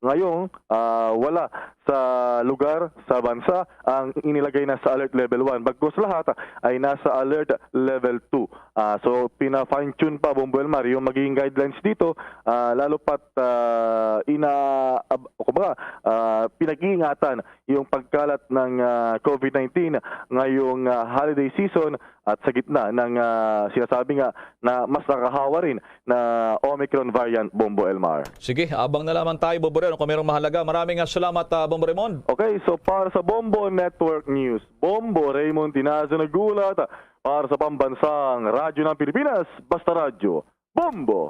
ngayon, ah, wala sa lugar, sa bansa, ang inilagay na sa alert level one. Bagkus lahat ay nasa alert level two. Ah, so, pina-fine-tune pa, Bombo Elmar, yung magiging guidelines dito, ah, lalo pat, ah, ina-, ab-, kumbaga, ah, pinag-iingatan yung pagkalat ng, ah, COVID nineteen ngayong, ah, holiday season at sa gitna ng, ah, sinasabi nga na mas nakahawa rin na Omicron variant, Bombo Elmar. Sige, abang na lamang tayo, Bombo Raymond, kung mayroong mahalaga. Maraming, ah, salamat, ah, Bombo Raymond. Okay, so para sa Bombo Network News, Bombo Raymond Tinazo nag-uulat para sa Pambansang Radyo ng Pilipinas, Basta Radyo, Bombo!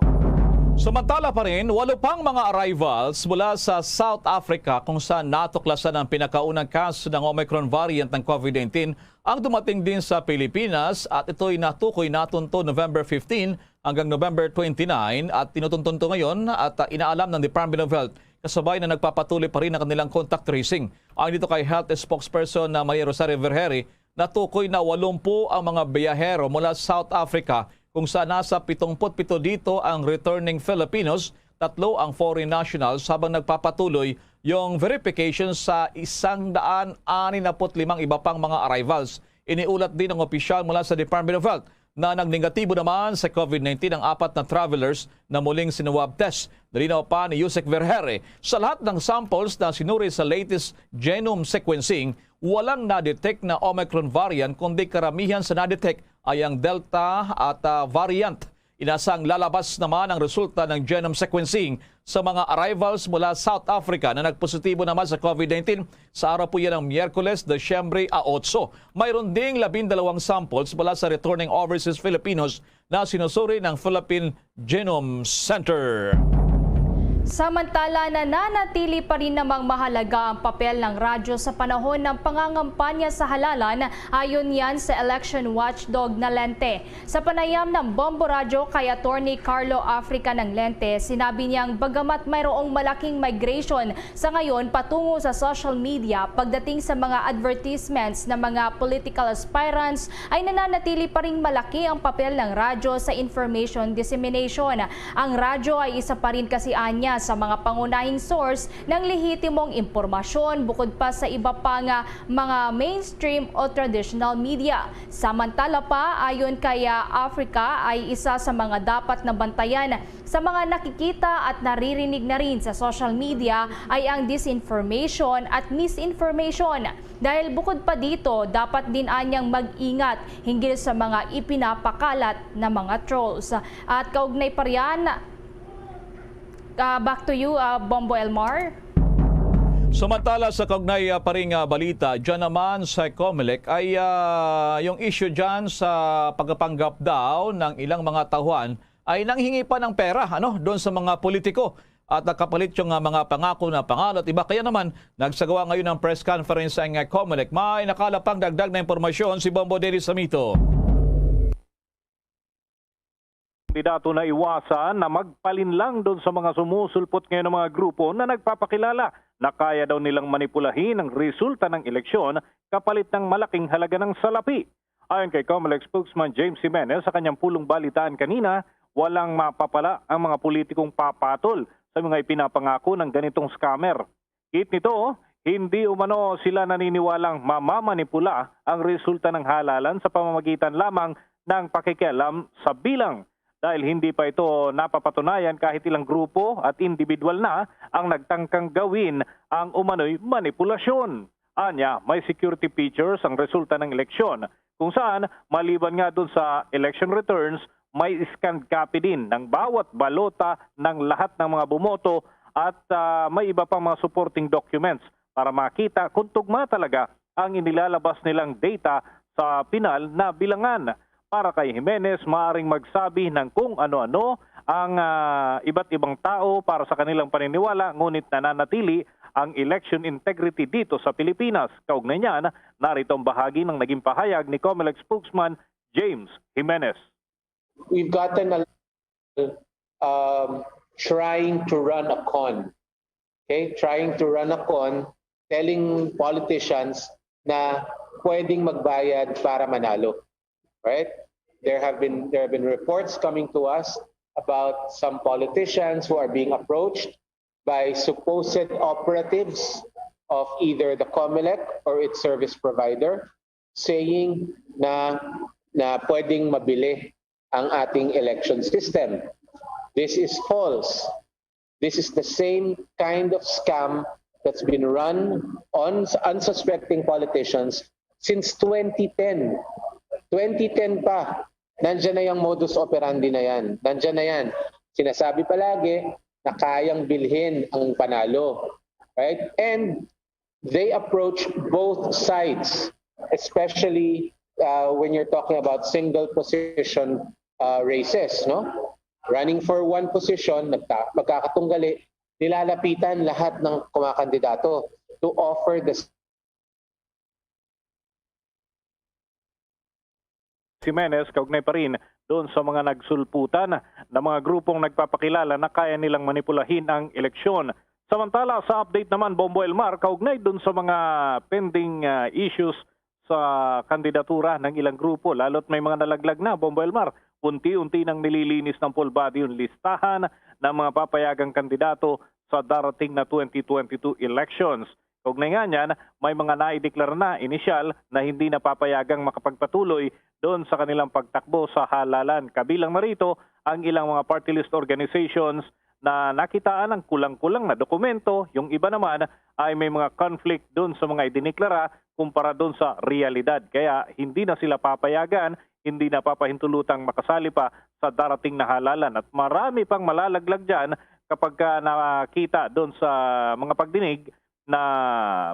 Samantala pa rin, walo pang mga arrivals mula sa South Africa kung saan natuklasan ang pinakaunang kaso ng Omicron variant ng COVID nineteen ang dumating din sa Pilipinas at ito'y natukoy natunto November fifteen hanggang November twenty-nine at tinutuntunto ngayon at, ah, inaalam ng Department of Health kasabay na nagpapatuloy pa rin ang kanilang contact tracing. Ayon dito kay Health Spokesperson na Maria Rosario Vergeire, natukoy na walumpu ang mga biyahero mula South Africa kung saan nasa pitungput pito dito ang returning Filipinos, tatlo ang foreign nationals habang nagpapatuloy yung verification sa isang daan anim na put limang iba pang mga arrivals. Iniulat din ng opisyal mula sa Department of Health na nagnegatibo naman sa COVID nineteen ang apat na travelers na muling sinwab test. Nilinaw pa ni Usec Vergeire, sa lahat ng samples na sinuri sa latest genome sequencing, walang na-detect na Omicron variant, kundi karamihan sa na-detect ay ang Delta at, ah, variant. Inasang lalabas naman ang resulta ng genome sequencing sa mga arrivals mula South Africa na nagpositibo naman sa COVID nineteen sa araw po yan ng Miyerkules, Disyembre a otso. Mayroon ding labindalawang samples mula sa returning overseas Filipinos na sinusuri ng Philippine Genome Center. Samantala, nananatili pa rin namang mahalaga ang papel ng radyo sa panahon ng pangangampanya sa halalan, ayon yan sa election watchdog na Lente. Sa panayam ng Bombo Radyo kay Attorney Carlo Africa ng Lente, sinabi niyang bagamat mayroong malaking migration sa ngayon patungo sa social media pagdating sa mga advertisements ng mga political aspirants, ay nananatili pa ring malaki ang papel ng radyo sa information dissemination. Ang radyo ay isa pa rin kasi anya sa mga pangunahing source ng lehitimong impormasyon bukod pa sa iba pa nga mga mainstream o traditional media. Samantala pa, ayon kay, ah, Africa, ay isa sa mga dapat na bantayan sa mga nakikita at naririnig na rin sa social media ay ang disinformation at misinformation. Dahil bukod pa dito, dapat din anyang mag-ingat hinggil sa mga ipinapakalat na mga trolls. At kaugnay pa riyan, ah, back to you, ah, Bombo Elmar. Samantala, sa kaugnay, ah, pa ring, ah, balita, dyan naman sa Comelec ay, ah, yung issue dyan sa pagpapanggap daw ng ilang mga tauhan ay nanghingi pa ng pera, ano, doon sa mga politiko at nakapalit yung, ah, mga pangako na pangalan at iba. Kaya naman, nagsagawa ngayon ng press conference ang, ah, Comelec. May nakalapang dagdag na impormasyon si Bombo Dennis Samito. Kandidato na iwasan na magpalinlang doon sa mga sumusulpot ngayon ng mga grupo na nagpapakilala na kaya daw nilang manipulahin ang resulta ng eleksyon kapalit ng malaking halaga ng salapi. Ayon kay Comelec spokesman James Jimenez sa kanyang pulong balitaan kanina, walang mapapala ang mga politikong papatol sa mga ipinapangako ng ganitong scammer. Hit nito, hindi umano sila naniniwalang mamamanipula ang resulta ng halalan sa pamamagitan lamang ng pakikialam sa bilang, dahil hindi pa ito napapatunayan kahit ilang grupo at individual na ang nagtangkang gawin ang umano'y manipulasyon. Anya, may security features ang resulta ng eleksyon, kung saan, maliban nga dun sa election returns, may scanned copy din ng bawat balota ng lahat ng mga bumoto at, ah, may iba pang mga supporting documents para makita kung tugma talaga ang inilalabas nilang data sa pinal na bilangan. Para kay Jimenez, maaring magsabi ng kung ano-ano ang, ah, iba't ibang tao para sa kanilang paniniwala, ngunit nananatili ang election integrity dito sa Pilipinas. Kaugnay niyan, narito ang bahagi ng naging pahayag ni Comelec spokesman James Jimenez. We've gotten a um, trying to run a con. Okay? Trying to run a con, telling politicians na pwedeng magbayad para manalo. Right? There have been there have been reports coming to us about some politicians who are being approached by supposed operatives of either the Comelec or its service provider, saying na na pwedeng mabili ang ating election system. This is false. This is the same kind of scam that's been run on unsuspecting politicians since twenty ten. Twenty ten pa, nandiyan na yung modus operandi na yan. Nandiyan na yan. Sinasabi palagi na kayang bilhin ang panalo. Right? And they approach both sides, especially uh, when you're talking about single position uh, races, no? Running for one position, nagka- magkakatunggali, nilalapitan lahat ng kumakandidato to offer the Jimenez, kaugnay pa rin doon sa mga nagsulputan na mga grupong nagpapakilala na kaya nilang manipulahin ang eleksyon. Samantala, sa update naman, Bombo Elmar, kaugnay doon sa mga pending, ah, issues sa kandidatura ng ilang grupo, lalo't may mga nalaglag na, Bombo Elmar, unti-unti nang nililinis ng poll body yung listahan ng mga papayagang kandidato sa darating na twenty twenty-two elections. Kaugnay nga niyan, may mga naideklara na inisyal na hindi na papayagang makapagpatuloy doon sa kanilang pagtakbo sa halalan. Kabilang na rito ang ilang mga party list organizations na nakitaan ng kulang-kulang na dokumento. Yung iba naman ay may mga conflict doon sa mga idineklara kumpara doon sa realidad. Kaya hindi na sila papayagan, hindi na papahintulutang makasali pa sa darating na halalan. At marami pang malalaglag dyan kapag ka nakita doon sa mga pagdinig na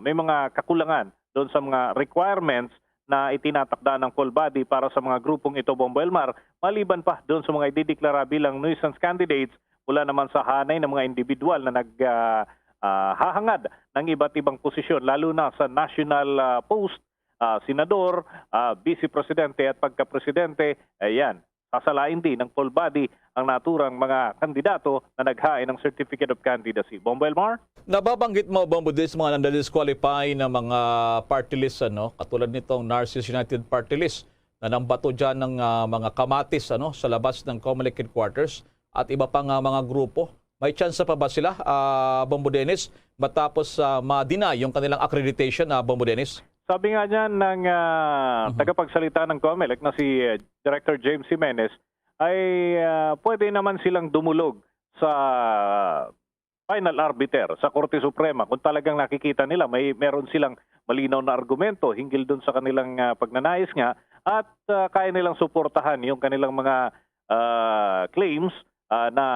may mga kakulangan doon sa mga requirements na itinatakda ng poll body para sa mga grupong ito, Bombo Elmar, maliban pa doon sa mga idideklara bilang nuisance candidates mula naman sa hanay ng mga individual na nag, ah, ah, hahangad ng iba't ibang posisyon, lalo na sa national, ah, post, ah, senador, ah, vice presidente at pagka-presidente. Ayan, sasalain din ng poll body ang naturang mga kandidato na naghain ng Certificate of Candidacy. Bombo Elmar? Nababanggit mo, Bombo, this mga nanda-disqualify na mga party list, ano, katulad nitong Narcis United Party List na nambato dyan ng ah, mga kamatis, ano, sa labas ng Comelec headquarters at iba pang ah, mga grupo. May tsansa pa ba sila, ah, Bombo Dennis, matapos ah, ma-deny yung kanilang accreditation, ah, Bombo Dennis? Sabi nga niyan ng ah, Mhm. tagapagsalita ng Comelec na si ah, Director James Jimenez, ay ah, pwede naman silang dumulog sa final arbiter, sa Korte Suprema, kung talagang nakikita nila may meron silang malinaw na argumento hinggil dun sa kanilang ah, pagnanais nga at ah, kaya nilang suportahan yung kanilang mga ah, claims ah, na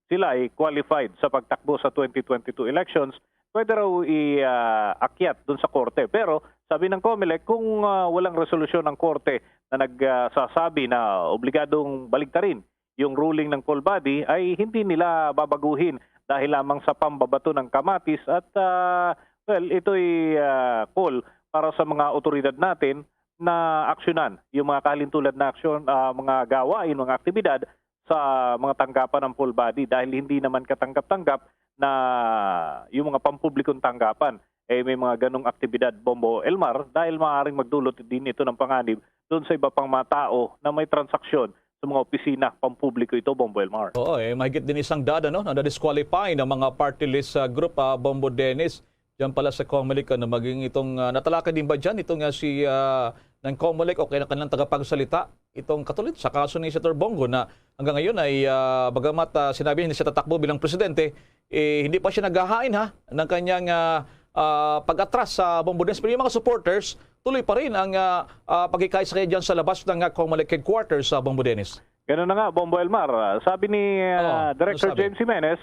sila ay qualified sa pagtakbo sa twenty twenty-two elections, pwede raw i-akyat dun sa korte. Pero sabi ng Comelec, kung ah, walang resolusyon ng korte na nagsasabi na obligadong baliktarin yung ruling ng poll body, ay hindi nila babaguhin dahil lamang sa pambabato ng kamatis. At ah, well, ito'y ah, call para sa mga otoridad natin na aksyonan yung mga kahalintulad na aksyon, ah, mga gawain, mga aktibidad sa mga tanggapan ng poll body, dahil hindi naman katanggap-tanggap na yung mga pampublikong tanggapan eh may mga ganong aktibidad, Bombo Elmar, dahil maaaring magdulot din ito ng panganib doon sa iba pang mga tao na may transaksyon sa mga opisina pampubliko ito, Bombo Elmar. Oo, eh, mahigit din isang dada, no, na na-disqualify ng mga party list sa group, ah, Bombo Dennis. Diyan pala sa Comelec, ano, maging itong, ah, natalakay din ba dyan itong, ah, si, ah, ng Comelec o kaya ng kanilang tagapagsalita, itong katulad sa kaso ni Senator Bong Go na hanggang ngayon ay, ah, bagamat, ah, sinabi niya hindi siya tatakbo bilang presidente, eh, hindi pa siya naghahain, ha, ng kanyang, ah, ah, pag-atras sa Bombo Dennis. Pero yung mga supporters, tuloy pa rin ang, ah, ah, paghikayat sa kanya dyan sa labas ng, ah, Comelec headquarters sa Bombo Dennis. Ganun na nga, Bombo Elmar. Ah, sabi ni, ah, Oh, ano Director sabi? James Jimenez,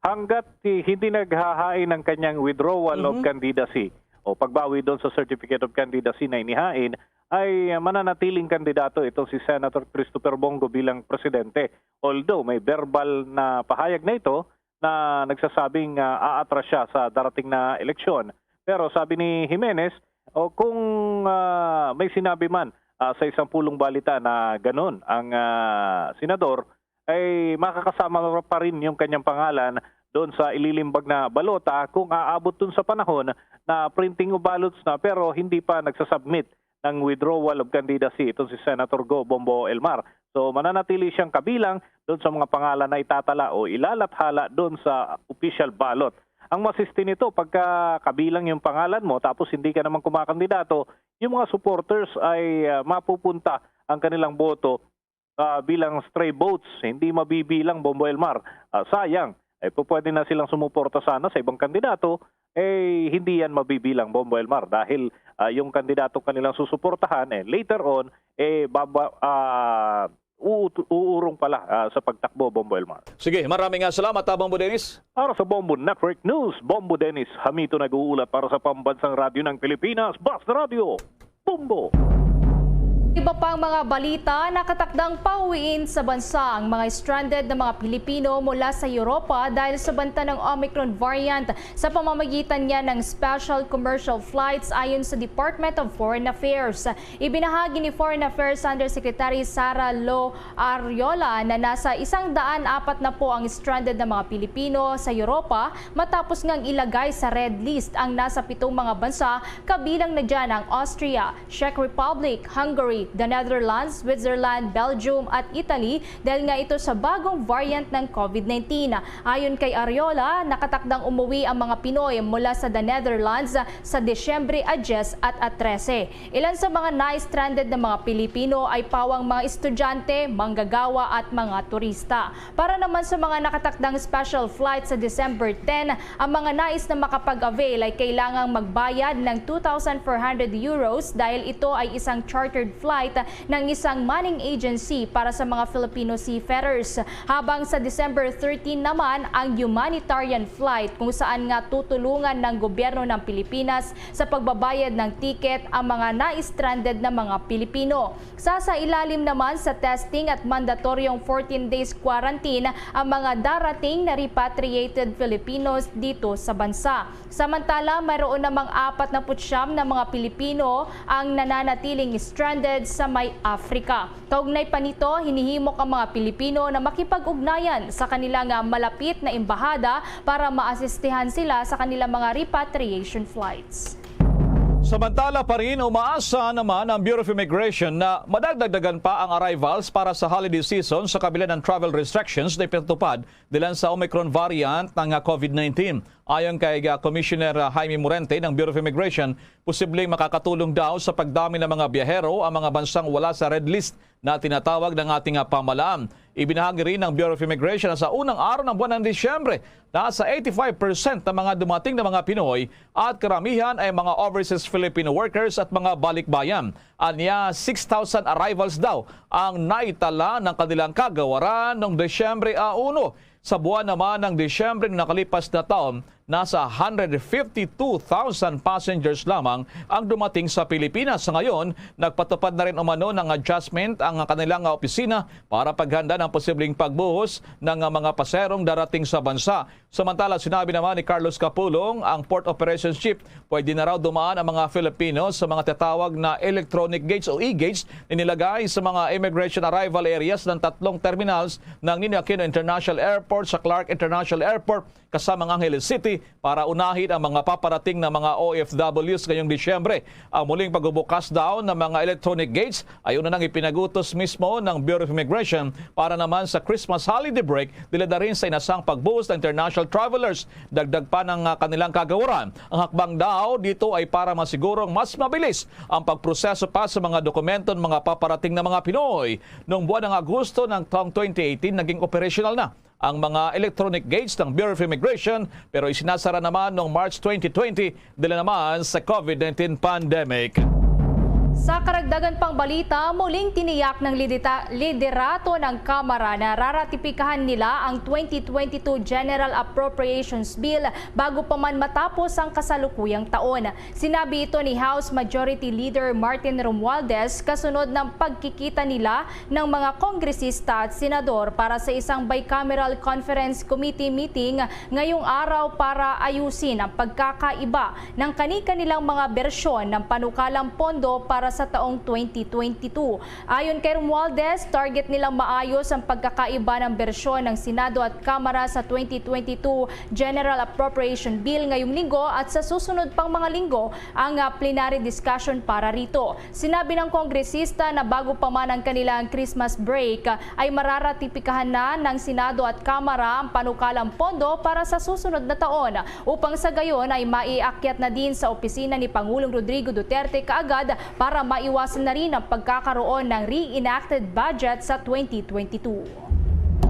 hanggat, eh, hindi naghahain ang kanyang withdrawal of Mhm. candidacy o pagbawi doon sa certificate of candidacy na inihain, ay, ah, mananatiling kandidato itong si Senator Christopher Bong Go bilang presidente. Although may verbal na pahayag na ito na nagsasabing, ah, aatras siya sa darating na eleksyon. Pero sabi ni Jimenez, o kung, ah, may sinabi man, ah, sa isang pulong balita na ganun ang, ah, senador, ay makakasama pa rin yung kanyang pangalan doon sa ililimbag na balota kung aabot dun sa panahon na printing of ballots na pero hindi pa nagsasubmit ng withdrawal of candidacy itong si Senator Go Bombo Elmar. So, mananatili siyang kabilang doon sa mga pangalan na itatala o ilalathala doon sa official ballot. Ang masiste nito, pagka kabilang yung pangalan mo tapos hindi ka naman kumakandidato, yung mga supporters ay, ah, mapupunta ang kanilang boto, ah, bilang stray votes, hindi mabibilang, Bombo Elmar. Ah, sayang, eh, pu-, pwede na silang sumuporta sana sa ibang kandidato, eh, hindi yan mabibilang, Bombo Elmar, dahil, ah, yung kandidato kanilang susuportahan, eh, later on, eh, baba-, ah, uut-, uurong pala, ah, sa pagtakbo, Bombo Elmar. Sige, maraming, ah, salamat, ah, Bombo Dennis. Para sa Bombo Network News, Bombo Dennis Hamito nag-uulat para sa Pambansang Radyo ng Pilipinas, Basta Radyo, Bombo. Iba pang mga balita, nakatakdang pauwiin sa bansa ang mga stranded na mga Pilipino mula sa Europa dahil sa banta ng Omicron variant sa pamamagitan niya ng special commercial flights, ayon sa Department of Foreign Affairs. Ibinahagi ni Foreign Affairs Undersecretary Sara Lo Arriola na nasa isang daan apat na po ang stranded na mga Pilipino sa Europa matapos ngang ilagay sa red list ang nasa pitong mga bansa, kabilang na dyan ang Austria, Czech Republic, Hungary, the Netherlands, Switzerland, Belgium at Italy, dahil nga ito sa bagong variant ng COVID nineteen. Ayon kay Arriola, nakatakdang umuwi ang mga Pinoy mula sa the Netherlands sa Disyembre a diyes at a trese. Ilan sa mga na-stranded na mga Pilipino ay pawang mga estudyante, manggagawa at mga turista. Para naman sa mga nakatakdang special flight sa December ten, ang mga nais na makapag-avail ay kailangang magbayad ng two thousand four hundred euros dahil ito ay isang chartered flight ng isang manning agency para sa mga Filipino seafarers. Habang sa December thirteen naman ang humanitarian flight, kung saan nga tutulungan ng gobyerno ng Pilipinas sa pagbabayad ng ticket ang mga na-stranded na mga Pilipino. Sasailalim naman sa testing at mandatoryong fourteen days quarantine ang mga darating na repatriated Filipinos dito sa bansa. Samantala, mayroon namang apat na putsyam na mga Pilipino ang nananatiling stranded sa may Africa. Kaugnay pa nito, hinihimok ang mga Pilipino na makipag-ugnayan sa kanilang, ah, malapit na embahada para maasistihan sila sa kanilang mga repatriation flights. Samantala pa rin, umaasa naman ang Bureau of Immigration na madagdagdagan pa ang arrivals para sa holiday season sa kabila ng travel restrictions na ipinatupad dahilan sa Omicron variant ng, ah, COVID nineteen. Ayon kay, ah, Commissioner, ah, Jaime Morente ng Bureau of Immigration, posibleng makakatulong daw sa pagdami ng mga biyahero ang mga bansang wala sa red list na tinatawag ng ating, ah, pamahalaan. Ibinahagi rin ng Bureau of Immigration na sa unang araw ng buwan ng Disyembre, nasa eighty-five percent ng mga dumating na mga Pinoy at karamihan ay mga overseas Filipino workers at mga balikbayan. Anya, six thousand arrivals daw ang naitala ng kanilang kagawaran noong Disyembre a uno. Sa buwan naman ng Disyembre na nakalipas na taon, nasa hundred fifty-two thousand passengers lamang ang dumating sa Pilipinas. Sa ngayon, nagpatupad na rin umano ng adjustment ang kanilang opisina para paghanda ng posibleng pagbuhos ng mga paserong darating sa bansa. Samantala, sinabi naman ni Carlos Capulong, ang Port Operations Chief, pwede na raw dumaan ang mga Filipino sa mga tatawag na electronic gates o e-gates na nilagay sa mga immigration arrival areas ng tatlong terminals ng Ninoy Aquino International Airport Airport sa Clark International Airport kasama ang Angeles City para unahin ang mga paparating na mga O F Ws ngayong Disyembre. Ang muling pagbubukas daw ng mga electronic gates ay una nang ipinagutos mismo ng Bureau of Immigration para naman sa Christmas holiday break, dila na rin sa inasang pagbuhos ng international travelers. Dagdag pa ng, ah, kanilang kagawaran, ang hakbang daw dito ay para masigurong mas mabilis ang pagproseso pa sa mga dokumento ng mga paparating na mga Pinoy. Noong buwan ng Agosto ng taong twenty eighteen, naging operational na ang mga electronic gates ng Bureau of Immigration, pero isinasara naman noong March twenty twenty, dala naman sa COVID nineteen pandemic. Sa karagdagan pang balita, muling tiniyak ng lidita-, liderato ng Kamara na raratipikahan nila ang twenty twenty-two General Appropriations Bill bago pa man matapos ang kasalukuyang taon. Sinabi ito ni House Majority Leader Martin Romualdez kasunod ng pagkikita nila ng mga kongresista at senador para sa isang bicameral conference committee meeting ngayong araw para ayusin ang pagkakaiba ng kani-kanilang mga bersyon ng panukalang pondo para sa taong twenty twenty-two. Ayon kay Romualdez, target nilang maayos ang pagkakaiba ng bersyon ng Senado at Kamara sa twenty twenty-two General Appropriation Bill ngayong linggo at sa susunod pang mga linggo ang, ah, plenary discussion para rito. Sinabi ng kongresista na bago pa man ang kanilang Christmas break, ah, ay mararatipikahan na ng Senado at Kamara ang panukalang pondo para sa susunod na taon, upang sa gayon ay maiakyat na din sa opisina ni Pangulong Rodrigo Duterte kaagad para maiwasan na rin ang pagkakaroon ng reenacted budget sa twenty twenty-two.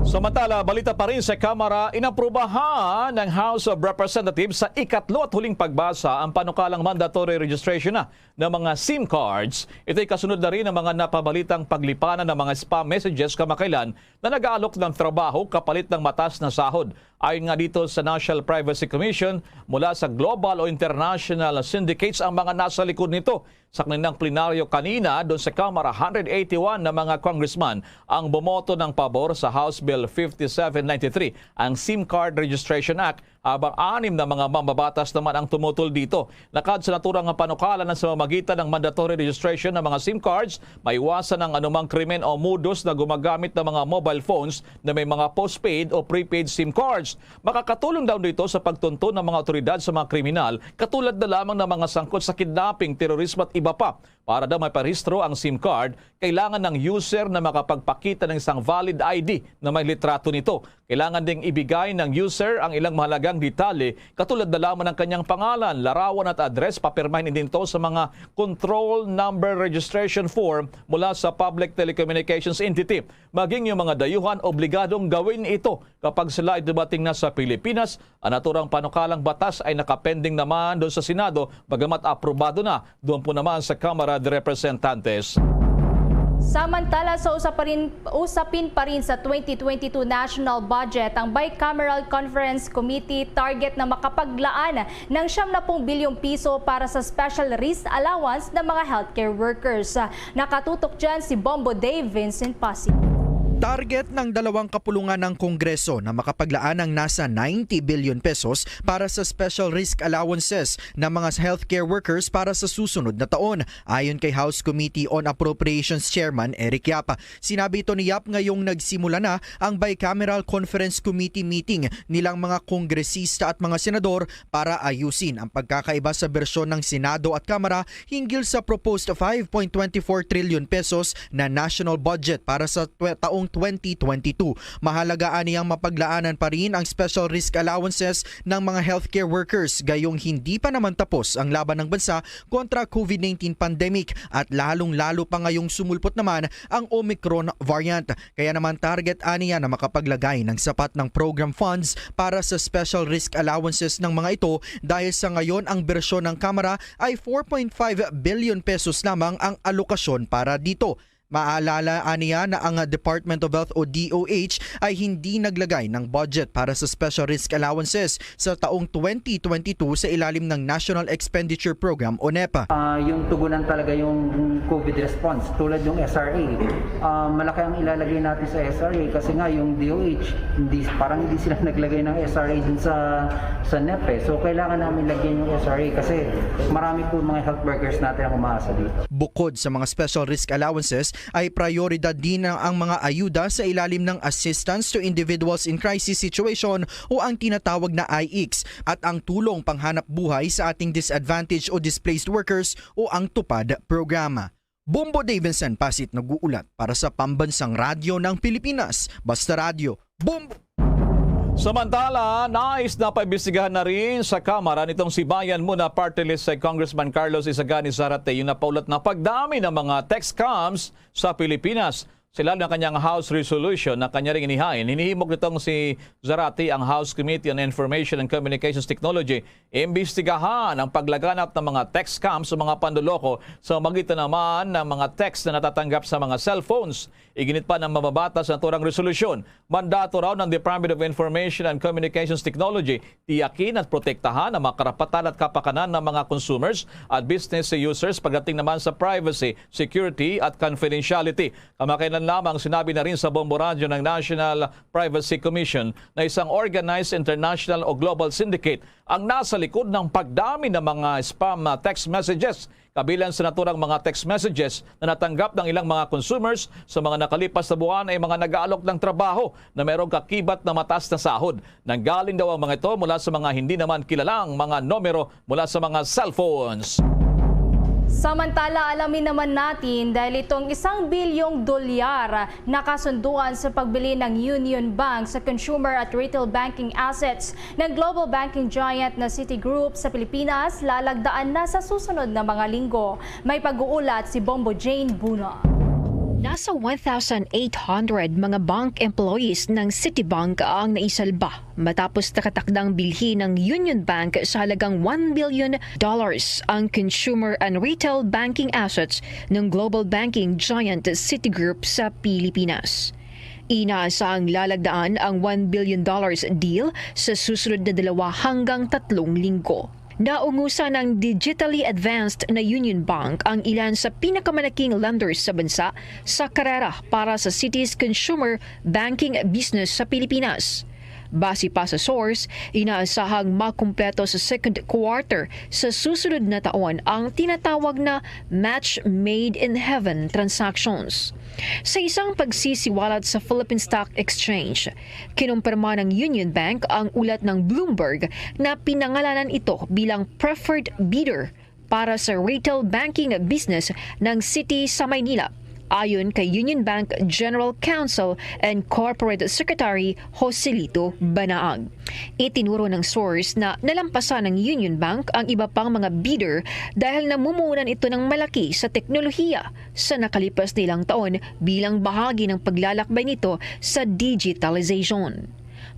Samantala, balita pa rin sa Kamara, inaprubahan ng House of Representatives sa ikatlo at huling pagbasa ang panukalang mandatory registration na ng mga SIM cards. Ito'y kasunod na rin ng mga napabalitang paglipanan ng mga spam messages kamakailan na nag-aalok ng trabaho kapalit ng matas na sahod. Ayon nga dito sa National Privacy Commission, mula sa global o international syndicates ang mga nasa likod nito. Sa kanilang plenaryo kanina doon sa Kamara one hundred eighty-one na mga congressman ang bumoto ng pabor sa House Bill fifty-seven ninety-three, ang SIM Card Registration Act, habang anim na mga mambabatas naman ang tumutol dito. Lakad sa naturang panukala na sa pamamagitan ng mandatory registration ng mga SIM cards, maiwasan ang anumang krimen o modus na gumagamit ng mga mobile phones na may mga postpaid o prepaid SIM cards. Makakatulong daw dito sa pagtuntun ng mga otoridad sa mga kriminal, katulad na lamang ng mga sangkot sa kidnapping, terorismo at iba pa. Para daw maparehistro ang SIM card, kailangan ng user na makapagpakita ng isang valid I D na may litrato nito. Kailangan ding ibigay ng user ang ilang mahalagang detalye, katulad na lamang ng kanyang pangalan, larawan at address. Papirmahin din ito sa mga control number registration form mula sa public telecommunications entity. Maging yung mga dayuhan, obligadong gawin ito kapag sila ay dumating na sa Pilipinas. Ang naturang panukalang batas ay nakapending naman doon sa Senado, bagamat aprobado na doon po naman sa Kamara de Representantes. Samantala, sa usa pa rin, usapin pa rin sa twenty twenty-two national budget, ang Bicameral Conference Committee target na makapaglaan ng siyam na pung bilyong piso para sa special risk allowance ng mga healthcare workers. Nakatutok dyan si Bombo Dave Vincent Pasig. Target ng dalawang kapulungan ng Kongreso na makapaglaan ng nasa ninety billion pesos para sa special risk allowances ng mga healthcare workers para sa susunod na taon. Ayon kay House Committee on Appropriations Chairman Eric Yap, sinabi ito ni Yap ngayong nagsimula na ang Bicameral Conference Committee meeting nilang mga kongresista at mga senador para ayusin ang pagkakaiba sa bersyon ng Senado at Kamara hinggil sa proposed five point twenty four trillion pesos na national budget para sa twe-, taong twenty twenty-two. Mahalaga ani ang mapaglaanan pa rin ang special risk allowances ng mga healthcare workers, gayong hindi pa naman tapos ang laban ng bansa kontra COVID nineteen pandemic at lalong-lalo pa ngayong sumulpot naman ang Omicron variant. Kaya naman target aniya na makapaglagay ng sapat ng program funds para sa special risk allowances ng mga ito, dahil sa ngayon ang bersyon ng Kamara ay four point five billion pesos lamang ang alokasyon para dito. Maalala aniya na ang Department of Health o D O H ay hindi naglagay ng budget para sa special risk allowances sa taong twenty twenty-two sa ilalim ng National Expenditure Program o nepa. Ah, yung tugunan talaga yung COVID response, tulad yung S R A. Ah, malaki ang ilalagay natin sa S R A kasi nga yung D O H, hindi, parang hindi sila naglagay ng S R A dun sa, sa nepa eh. So, kailangan namin lagyan yung S R A kasi marami po mga health workers natin ang umaasa dito. Bukod sa mga special risk allowances, Ay prioridad din ang, ang mga ayuda sa ilalim ng Assistance to Individuals in Crisis Situation o ang tinatawag na I X at ang tulong panghanap buhay sa ating disadvantaged o displaced workers o ang TUPAD programa. Bombo Davidson Pasit nag-uulat para sa Pambansang Radyo ng Pilipinas, Basta Radyo, Bombo! Samantala, nais na paimbestigahan na rin sa Kamara nitong si Bayan Muna Party List si Congressman Carlos Isagani Zarate yung napaulat na pagdami ng mga text scams sa Pilipinas. Sa ilalim ng kanyang House Resolution na kanya ring inihain, hinihimok nitong si Zarate ang House Committee on Information and Communications Technology imbestigahan ang paglaganap ng mga text scam sa mga panloloko sa magitan naman ng mga text na natatanggap sa mga cellphones. Iginit pa ng mababatas na naturang resolusyon, mandato raw ng Department of Information and Communications Technology, tiyakin at protektahan ang mga karapatan at kapakanan ng mga consumers at business users pagdating naman sa privacy, security at confidentiality. Kamakailan lamang sinabi na rin sa Bombo Radyo ng National Privacy Commission na isang organized international o global syndicate ang nasa likod ng pagdami ng mga spam, ah, text messages. Kabilang sa naturang mga text messages na natanggap ng ilang mga consumers sa mga nakalipas na buwan ay mga nag-aalok ng trabaho na mayroong kakibat na mataas na sahod. Nanggaling daw ang mga ito mula sa mga hindi naman kilalang mga numero mula sa mga cellphones. Samantala, alamin naman natin dahil itong isang bilyong dolyar na kasunduan sa pagbili ng Union Bank sa consumer at retail banking assets ng global banking giant na Citigroup sa Pilipinas lalagdaan na sa susunod na mga linggo. May pag-uulat si Bombo Jane Buna. Nasa one thousand eight hundred mga bank employees ng Citibank ang naisalba matapos nakatakdang bilhin ng Union Bank sa halagang one billion dollars ang consumer and retail banking assets ng global banking giant Citigroup sa Pilipinas. Inaasahang lalagdaan ang one billion dollars deal sa susunod na dalawa hanggang tatlong linggo. Naungusan ng digitally advanced na Union Bank ang ilan sa pinakamalaking lenders sa bansa sa karera para sa Citi's consumer banking business sa Pilipinas. Base pa sa source, inaasahang makumpleto sa second quarter sa susunod na taon ang tinatawag na match made in heaven transactions. Sa isang pagsisiwalat sa Philippine Stock Exchange, kinumpirma ng Union Bank ang ulat ng Bloomberg na pinangalanan ito bilang preferred bidder para sa retail banking business ng Citi sa Maynila, ayon kay Union Bank General Counsel and Corporate Secretary Joselito Banaag. Itinuro ng source na nalampasan ng Union Bank ang iba pang mga bidder dahil namumuhunan ito ng malaki sa teknolohiya sa nakalipas na ilang taon bilang bahagi ng paglalakbay nito sa digitalization.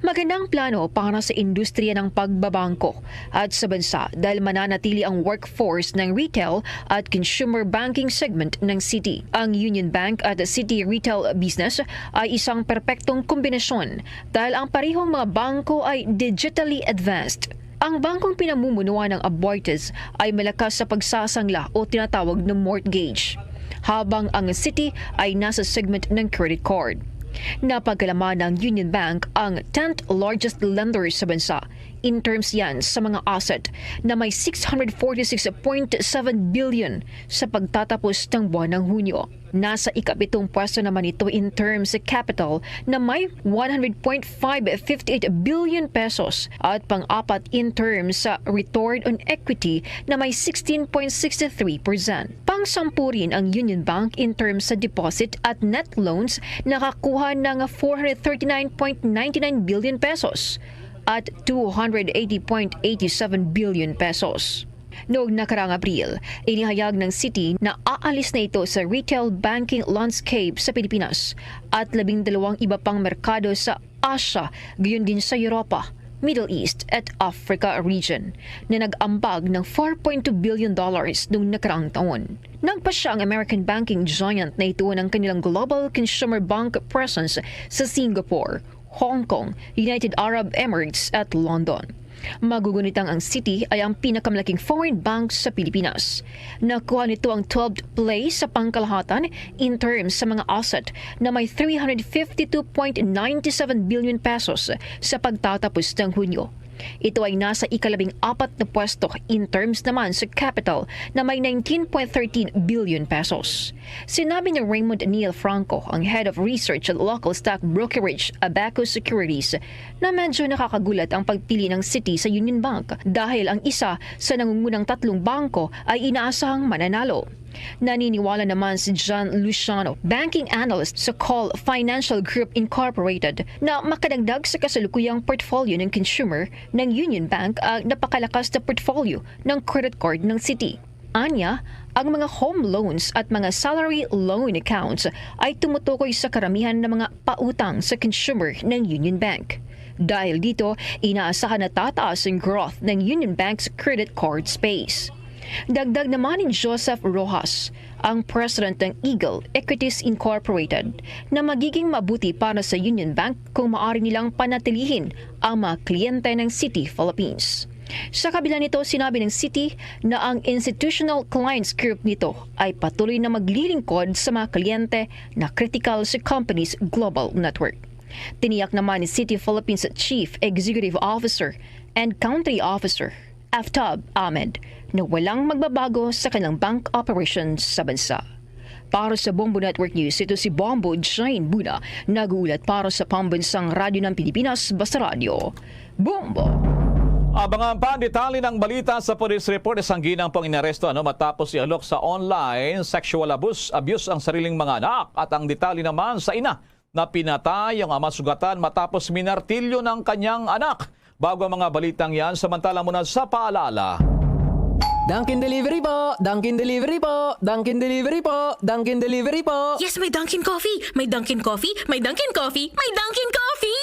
Magandang plano para sa industriya ng pagbabangko at sa bansa dahil mananatili ang workforce ng retail at consumer banking segment ng Citi. Ang Union Bank at Citi Retail Business ay isang perpektong kombinasyon dahil ang parehong mga bangko ay digitally advanced. Ang bangkong pinamumunuan ng Aboitiz ay malakas sa pagsasangla o tinatawag na mortgage, habang ang Citi ay nasa segment ng credit card. Napagkalaman ng Union Bank ang tenth largest lender sa bansa in terms yan sa mga asset na may six hundred forty-six point seven billion sa pagtatapos ng buwan ng Hunyo. Nasa ikapitong pwesto naman ito in terms sa capital na may one hundred point five fifty eight billion pesos at pang-apat in terms sa return on equity na may sixteen point six three percent. Pang-sampu rin ang Union Bank in terms sa deposit at net loans, nakakuha ng four hundred thirty-nine point nine nine billion pesos at two hundred eighty point eight seven billion pesos. Noong nakaraang Abril, inihayag ng Citi na aalis na ito sa retail banking landscape sa Pilipinas at labing dalawang iba pang merkado sa Asia, gayon din sa Europa, Middle East at Africa region, na nag-ambag ng four point two billion dollars noong nakaraang taon. Nagpasya ang American banking giant na ito ng kanilang global consumer bank presence sa Singapore, Hong Kong, United Arab Emirates at London. Magugunitang ang Citi ay ang pinakamalaking foreign bank sa Pilipinas. Nakuha nito ang twelfth place sa pangkalahatan in terms sa mga asset na may three hundred fifty two point nine seven billion pesos sa pagtatapos ng Hunyo. Ito ay nasa ikalabing apat na pwesto in terms naman sa capital na may nineteen point thirteen billion pesos. Sinabi ni Raymond Neil Franco, ang Head of Research at Local Stock Brokerage, Abacus Securities, na medyo nakakagulat ang pagpili ng Citi sa Union Bank dahil ang isa sa nangungunang tatlong bangko ay inaasahang mananalo. Naniniwala naman si John Luciano, banking analyst sa Call Financial Group Incorporated, na makadagdag sa kasalukuyang portfolio ng consumer ng Union Bank ang napakalakas na portfolio ng credit card ng Citi. Anya, ang mga home loans at mga salary loan accounts ay tumutukoy sa karamihan ng mga pautang sa consumer ng Union Bank. Dahil dito, inaasahan na tataas ang growth ng Union Bank's credit card space. Dagdag naman ni Joseph Rojas, ang president ng Eagle Equities Incorporated, na magiging mabuti para sa Union Bank kung maaari nilang panatilihin ang mga kliyente ng Citi Philippines. Sa kabila nito, sinabi ng Citi na ang institutional clients group nito ay patuloy na maglilingkod sa mga kliyente na kritikal sa company's global network. Tiniyak naman ni Citi Philippines Chief Executive Officer and Country Officer Aftab Ahmed na walang magbabago sa kanilang bank operations sa bansa. Para sa Bombo Network News, ito si Bombo Jane Buna, nag-uulat para sa Pambansang Radyo ng Pilipinas, Basta Radyo. Bombo! Abangan pa ang detalye ng balita sa police report. Isang ginang pang inaresto, ano, matapos ialok sa online sexual abuse, abuse ang sariling mga anak. At ang detalye naman sa ina na pinatay ang ama sugatan matapos minartilyo ng kanyang anak. Bago ang mga balitang yan, samantala muna sa paalala. Dunkin Delivery po! Dunkin Delivery po! Dunkin Delivery po! Dunkin Delivery po! Yes, may Dunkin Coffee! May Dunkin Coffee! May Dunkin Coffee! May Dunkin Coffee!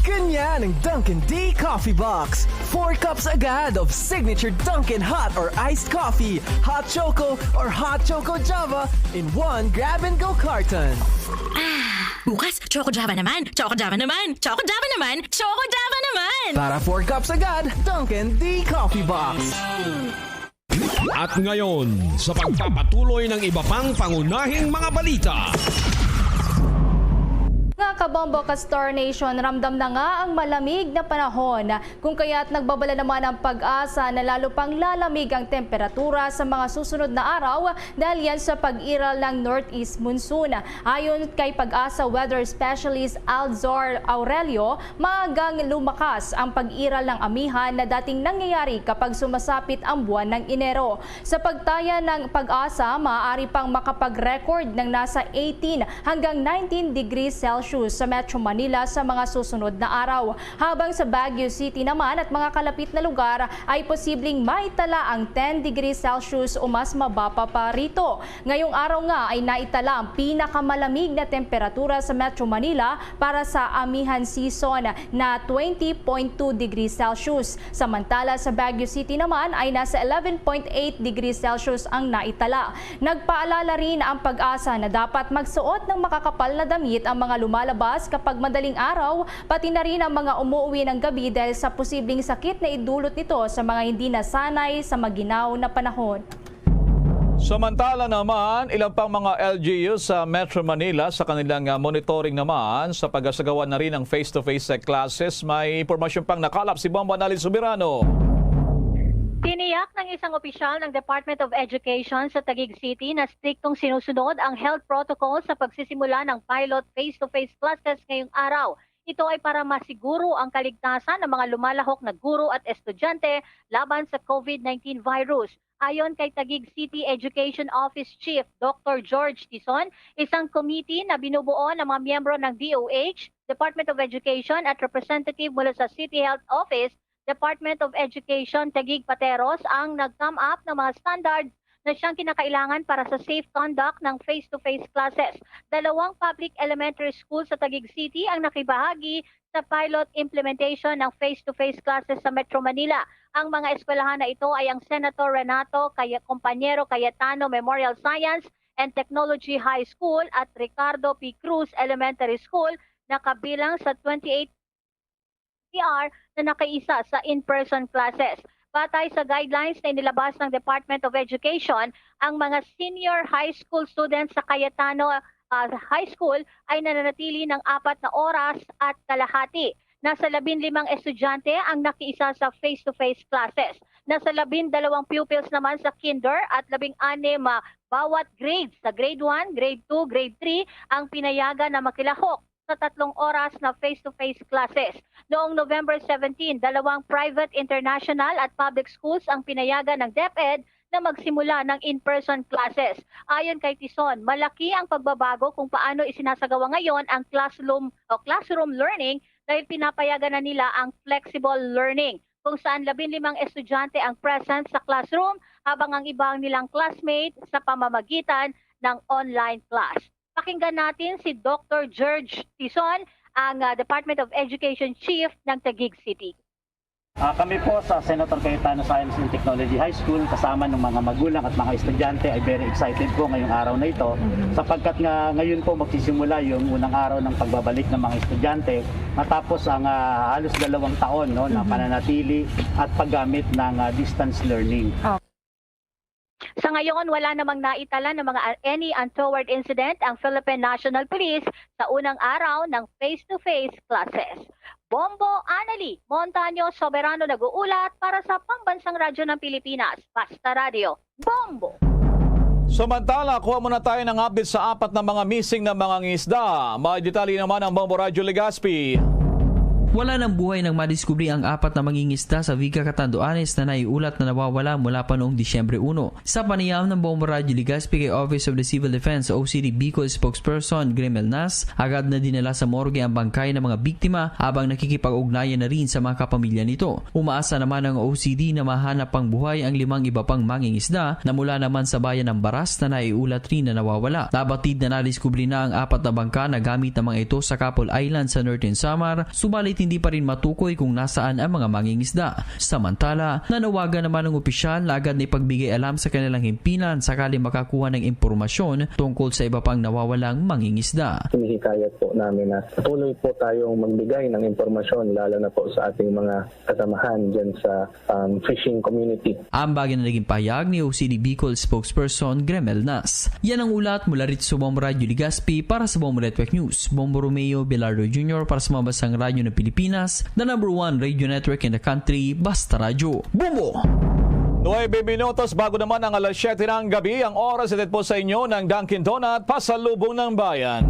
Ganyan ang Dunkin D Coffee Box. Four cups agad of signature Dunkin hot or iced coffee, hot choco or hot choco Java in one grab-and-go carton. Ah, bukas, Choco Java naman! Choco Java naman! Choco Java naman! Choco Java naman! Para four cups agad, Dunkin D Coffee Box. At ngayon, sa pagpapatuloy ng iba pang pangunahing mga balita. Mga kabombo ka Star Nation, ramdam na nga ang malamig na panahon, kung kaya't nagbabala naman ang PAGASA na lalo pang lalamig ang temperatura sa mga susunod na araw dahil yan sa pag-iral ng northeast monsoon. Ayon kay PAGASA weather specialist Alzor Aurelio, maagang lumakas ang pag-iral ng amihan na dating nangyayari kapag sumasapit ang buwan ng Enero. Sa pagtaya ng PAGASA, maaari pang makapag-record ng nasa eighteen hanggang nineteen degrees Celsius sa Metro Manila sa mga susunod na araw, habang sa Baguio City naman at mga kalapit na lugar ay posibleng maitala ang ten degrees Celsius o mas mababa pa rito. Ngayong araw nga ay naitala ang pinakamalamig na temperatura sa Metro Manila para sa amihan season na twenty point two degrees Celsius. Samantala, sa Baguio City naman ay nasa eleven point eight degrees Celsius ang naitala. Nagpaalala rin ang PAGASA na dapat magsuot ng makakapal na damit ang mga lumalabas kapag madaling araw, pati na rin ang mga umuwi ng gabi dahil sa posibleng sakit na idulot nito sa mga hindi nasanay sa maginaw na panahon. Samantala naman, ilang pang mga L G U sa Metro Manila sa kanilang, ah, monitoring naman sa pagasagawa na rin ng face-to-face, eh, classes. May impormasyon pang nakalap si Bombo Analyst Soberano. Tiniyak ng isang opisyal ng Department of Education sa Taguig City na striktong sinusunod ang health protocol sa pagsisimula ng pilot face-to-face classes ngayong araw. Ito ay para masiguro ang kaligtasan ng mga lumalahok na guro at estudyante laban sa COVID nineteen virus. Ayon kay Taguig City Education Office Chief Doctor George Tison, isang committee na binubuo ng mga miyembro ng D O H, Department of Education at representative mula sa City Health Office, Department of Education, Taguig Pateros ang nag-come up ng mga standards na siyang kinakailangan para sa safe conduct ng face-to-face classes. Dalawang public elementary school sa Taguig City ang nakibahagi sa pilot implementation ng face-to-face classes sa Metro Manila. Ang mga eskwelahan na ito ay ang Senator Renato Caya-, Compañero Cayetano Memorial Science and Technology High School at Ricardo P. Cruz Elementary School na kabilang sa twenty-eight C R na nakaisa sa in-person classes. Batay sa guidelines na inilabas ng Department of Education, ang mga senior high school students sa Cayetano, ah, High School ay nananatili ng apat na oras at kalahati. Nasa labing limang estudyante ang nakiisa sa face-to-face classes. Nasa labing dalawang pupils naman sa kinder at labing anim, ah, bawat grade, sa grade one, grade two, grade three, ang pinayagan na makilahok sa tatlong oras na face-to-face classes. Noong November seventeen, dalawang private international at public schools ang pinayagan ng DepEd na magsimula ng in-person classes. Ayon kay Tison, malaki ang pagbabago kung paano isinasagawa ngayon ang classroom o classroom learning dahil pinapayagan na nila ang flexible learning, kung saan labing limang estudyante ang present sa classroom habang ang iba ang nilang classmate sa pamamagitan ng online class. Pakinggan natin si Doctor George Tison, ang, ah, Department of Education Chief ng Taguig City. Ah, kami po sa Senator Cayetano Science and Technology High School, kasama ng mga magulang at mga estudyante, ay very excited po ngayong araw na ito, sapagkat nga ngayon po magsisimula yung unang araw ng pagbabalik ng mga estudyante matapos ang, ah, halos dalawang taon, no, na pananatili at paggamit ng, ah, distance learning. Sa ngayon, wala namang naitala ng mga, ah, any untoward incident ang Philippine National Police sa unang araw ng face-to-face classes. Bombo Anali Montaño Soberano nag-uulat para sa Pambansang Radyo ng Pilipinas, Basta Radyo, Bombo! Samantala, kuha muna tayo ng update sa apat na mga missing na mangingisda. May detalye naman ang Bombo Radyo Legazpi. Wala ng buhay nang madiskubre ang apat na mangingisda sa Viga Catanduanes na naiulat na nawawala mula pa noong Disyembre uno. Sa panayam ng Bombo Radyo Legazpi kay Office of the Civil Defense, O C D Bicol spokesperson Grimel Nas, agad na dinala sa morgue ang bangkay ng mga biktima habang nakikipag-ugnayan na rin sa mga kapamilya nito. Umaasa naman ang O C D na mahanap pang buhay ang limang iba pang mangingisda na mula naman sa bayan ng Baras na naiulat rin na nawawala. Nabatid na nadiskubre na ang apat na bangka na gamit na mga ito sa Capol Island sa Northern Samar, subalit hindi pa rin matukoy kung nasaan ang mga mangingisda. Samantala, nanawagan naman ang opisyal na agad na ipagbigay alam sa kanilang himpilan sakali makakuha ng impormasyon tungkol sa iba pang nawawalang mangingisda. Hinihikayat po namin na patuloy po tayong magbigay ng impormasyon, lalo na po sa ating mga kasamahan dyan sa, um, fishing community. Ambag na naging pahayag ni O C D Bicol spokesperson Gremel Nas. Yan ang ulat mula rito sa Bombo Radyo Legazpi para sa Bombo Network News. Bombo Romeo Belardo Junior para sa Mabasang Radyo ng Pilipinas, the number one radio network in the country, Basta Radyo. Bombo! Nuebe minutos bago naman ang alas siyete ng gabi, ang oras itit po sa inyo ng Dunkin' Donut, Pasalubong ng Bayan.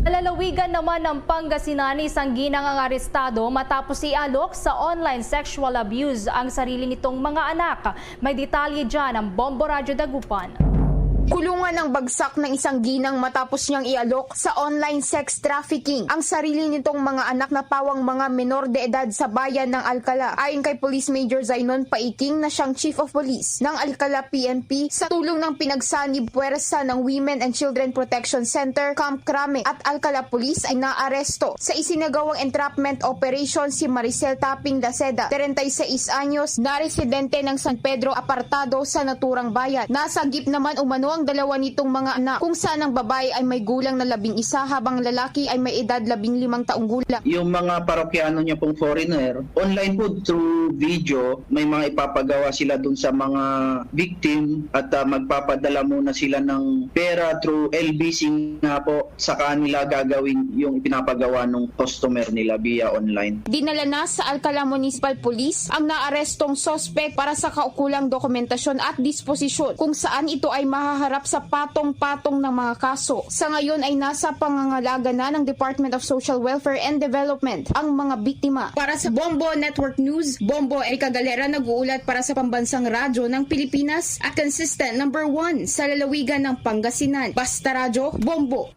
Sa lalawigan naman ng Pangasinan, isang ginang ang arestado matapos ialok sa online sexual abuse ang sarili nitong mga anak. May detalye dyan ang Bombo Radyo Dagupan. Kulungan ang bagsak ng isang ginang matapos niyang ialok sa online sex trafficking ang sarili nitong mga anak na pawang mga menor de edad sa bayan ng Alcala. Ayon kay Police Major Zainon Paiking na siyang Chief of Police ng Alcala P N P, sa tulong ng pinagsanib puwersa ng Women and Children Protection Center, Camp Crame at Alcala Police ay naaresto sa isinagawang entrapment operation si Maricel Taping Laceda, treinta y seis anyos, na residente ng San Pedro Apartado sa naturang bayan. Nasagip naman umano ang dalawa nitong mga anak, kung saan ang babae ay may gulang na labing isa habang lalaki ay may edad labing limang taong gulang. Yung mga parokyano niya pong foreigner, online po through video, may mga ipapagawa sila dun sa mga victim at, ah, magpapadala muna sila ng pera through L B C nga po sa kanila gagawin yung ipinapagawa ng customer nila via online. Dinala na sa Alcala Municipal Police ang naarestong suspect para sa kaukulang dokumentasyon at disposisyon, kung saan ito ay mahaharap sa patong-patong ng mga kaso. Sa ngayon ay nasa pangangalaga na ng Department of Social Welfare and Development ang mga biktima. Para sa Bombo Network News, Bombo Erica Galera nag-uulat para sa Pambansang Radyo ng Pilipinas at consistent number one sa lalawigan ng Pangasinan. Basta Radyo, Bombo!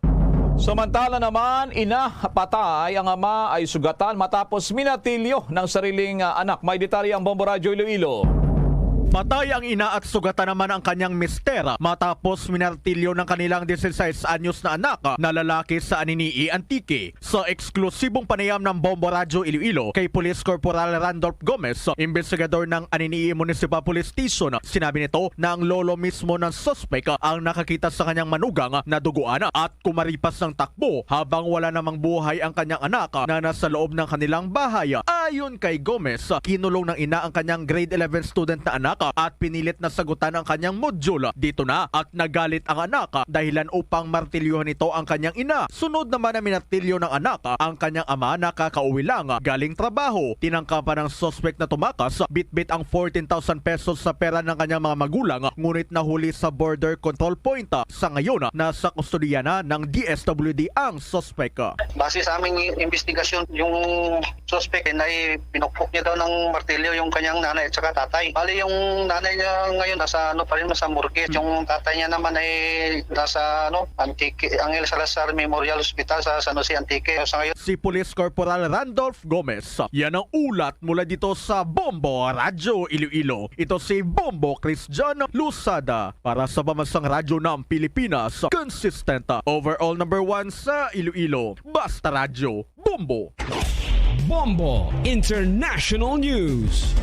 Samantala naman, ina patay, ang ama ay sugatan matapos minatilyo ng sariling, ah, anak. May detalye ang Bombo Radyo Iloilo. Patay ang ina at sugatan naman ang kanyang mister matapos minartilyo ng kanilang dieciséis anyos na anak na lalaki sa Anini-y, Antique. Sa eksklusibong panayam ng Bombo Radyo Iloilo kay Police Corporal Randolph Gomez, imbestigador ng Anini-y Municipal Police Station, sinabi nito na ang lolo mismo ng suspek ang nakakita sa kanyang manugang na duguan at kumaripas ng takbo habang wala namang buhay ang kanyang anak na nasa loob ng kanilang bahay. Ayon kay Gomez, kinulong ng ina ang kanyang grade eleven student na anak at pinilit na sagutan ang kanyang module. Dito na at nagalit ang anak dahilan upang martilyohan nito ang kanyang ina. Sunod naman na minartilyo ng anak ang kanyang ama na kakauwi lang galing trabaho. Tinangkapan ng suspect na tumakas bitbit ang fourteen thousand pesos sa pera ng kanyang mga magulang, ngunit nahuli sa border control point. Sa ngayon, nasa kustodiya na ng D S W D ang suspect. Base sa aming investigasyon, yung suspect ay pinukpok niya daw ng martilyo yung kanyang nanay at saka tatay. Bali, yung nanay niya ngayon nasa ano pa rin, nasa morgue. Yung tatay niya naman ay nasa ano, Antique, Angel Salazar Memorial Hospital sa San Jose, Antique. Sa ngayon, si Police Corporal Randolph Gomez. Yan ang ulat mula dito sa Bombo Radyo Iloilo. Ito si Bombo Christian Losada para sa Pamansang Radyo ng Pilipinas. Consistent, overall number one sa Iloilo. Basta Radyo, Bombo. Bombo International News.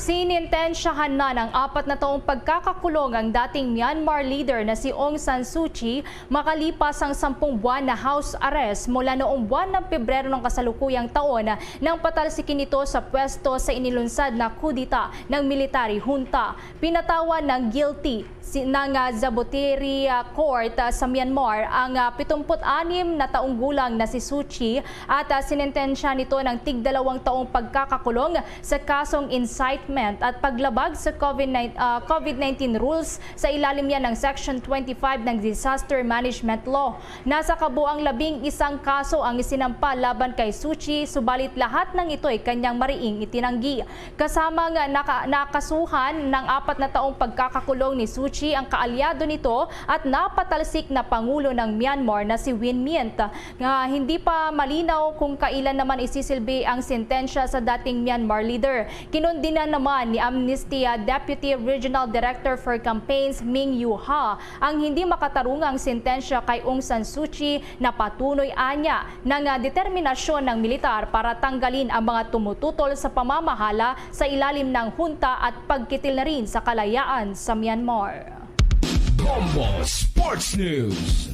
Sinintensyahan na ng apat na taong pagkakakulong ang dating Myanmar leader na si Aung San Suu Kyi makalipas ang sampung buwan na house arrest mula noong buwan ng Pebrero ng kasalukuyang taon nang patalsikin ito sa pwesto sa inilunsad na kudeta ng military junta. Pinatawan ng guilty si, ng, ah, Jabotiere, ah, Court, ah, sa Myanmar ang, ah, pitungput anim na taong gulang na si Suu Kyi at, ah, sinentensya nito ng tigdalawang taong pagkakakulong sa kasong incitement at paglabag sa COVID nine, ah, COVID nineteen rules sa ilalim niya ng Section twenty-five ng Disaster Management Law. Nasa kabuang labing isang kaso ang isinampa laban kay Suu Kyi, subalit lahat ng ito'y kanyang mariing itinanggi. Kasama nga naka-, nakasuhan ng apat na taong pagkakakulong ni Suu Kyi ang kaalyado nito at napatalsik na pangulo ng Myanmar na si Win Myint, nga hindi pa malinaw kung kailan naman isisilbi ang sentensya sa dating Myanmar leader. Kinundina naman ni Amnesty Deputy Regional Director for Campaigns Ming Yu Ha ang hindi makatarungang sentensya kay Aung San Suu Kyi. Napatunoy anya ng, ah, determinasyon ng militar para tanggalin ang mga tumututol sa pamamahala sa ilalim ng hunta at pagkitil na rin sa kalayaan sa Myanmar. Bombo Sports News.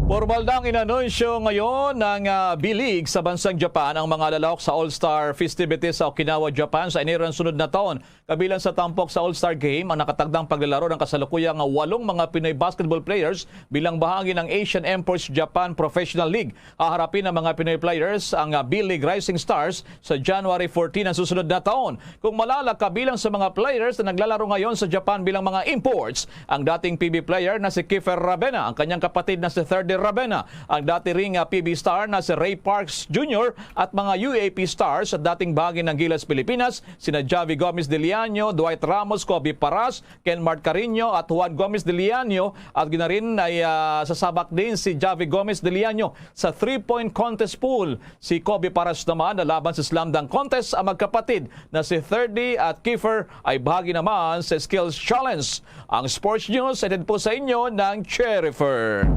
Formal na ang inanunsyo ngayon ng, ah, B-League sa bansang Japan, ang mga lalahok sa All-Star festivities sa Okinawa, Japan, sa Enero ng sunod na taon. Kabilang sa tampok sa All-Star Game ang nakatagdang paglalaro ng kasalukuyang walong mga Pinoy basketball players bilang bahagi ng Asian Imports Japan Professional League. Haharapin ng mga Pinoy players ang, ah, B-League Rising Stars sa January fourteen ng susunod na taon. Kung malala, kabilang sa mga players na naglalaro ngayon sa Japan bilang mga imports, ang dating P B player na si Kiefer Ravena, ang kanyang kapatid na si Thirdy Ravena, ang dati ring, ah, P B star na si Ray Parks Junior at mga U A P stars at dating bahagi ng Gilas Pilipinas, sina Javi Gomez de Liaño, Dwight Ramos, Kobe Paras, Kenmart Carino at Juan Gomez de Liaño, at ginarin ay, ah, sasabak din si Javi Gomez de Liaño sa three-point contest pool. Si Kobe Paras naman na laban sa slam dunk contest. Ang magkapatid na si Thirdy at Kiefer ay bahagi naman sa skills challenge. Ang sports news hatid po sa inyo ng Cherry Fair.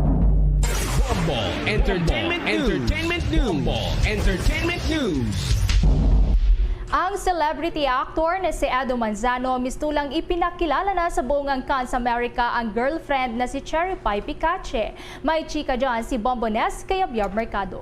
Bombo Entertainment News. Entertainment News. Bombo Entertainment News. Ang celebrity actor na si Edo Manzano mistulang ipinakilala na sa buong angkan sa Amerika ang girlfriend na si Cherry Pie Picache. May chika dyan si Bombo Ness kay Abiab Mercado.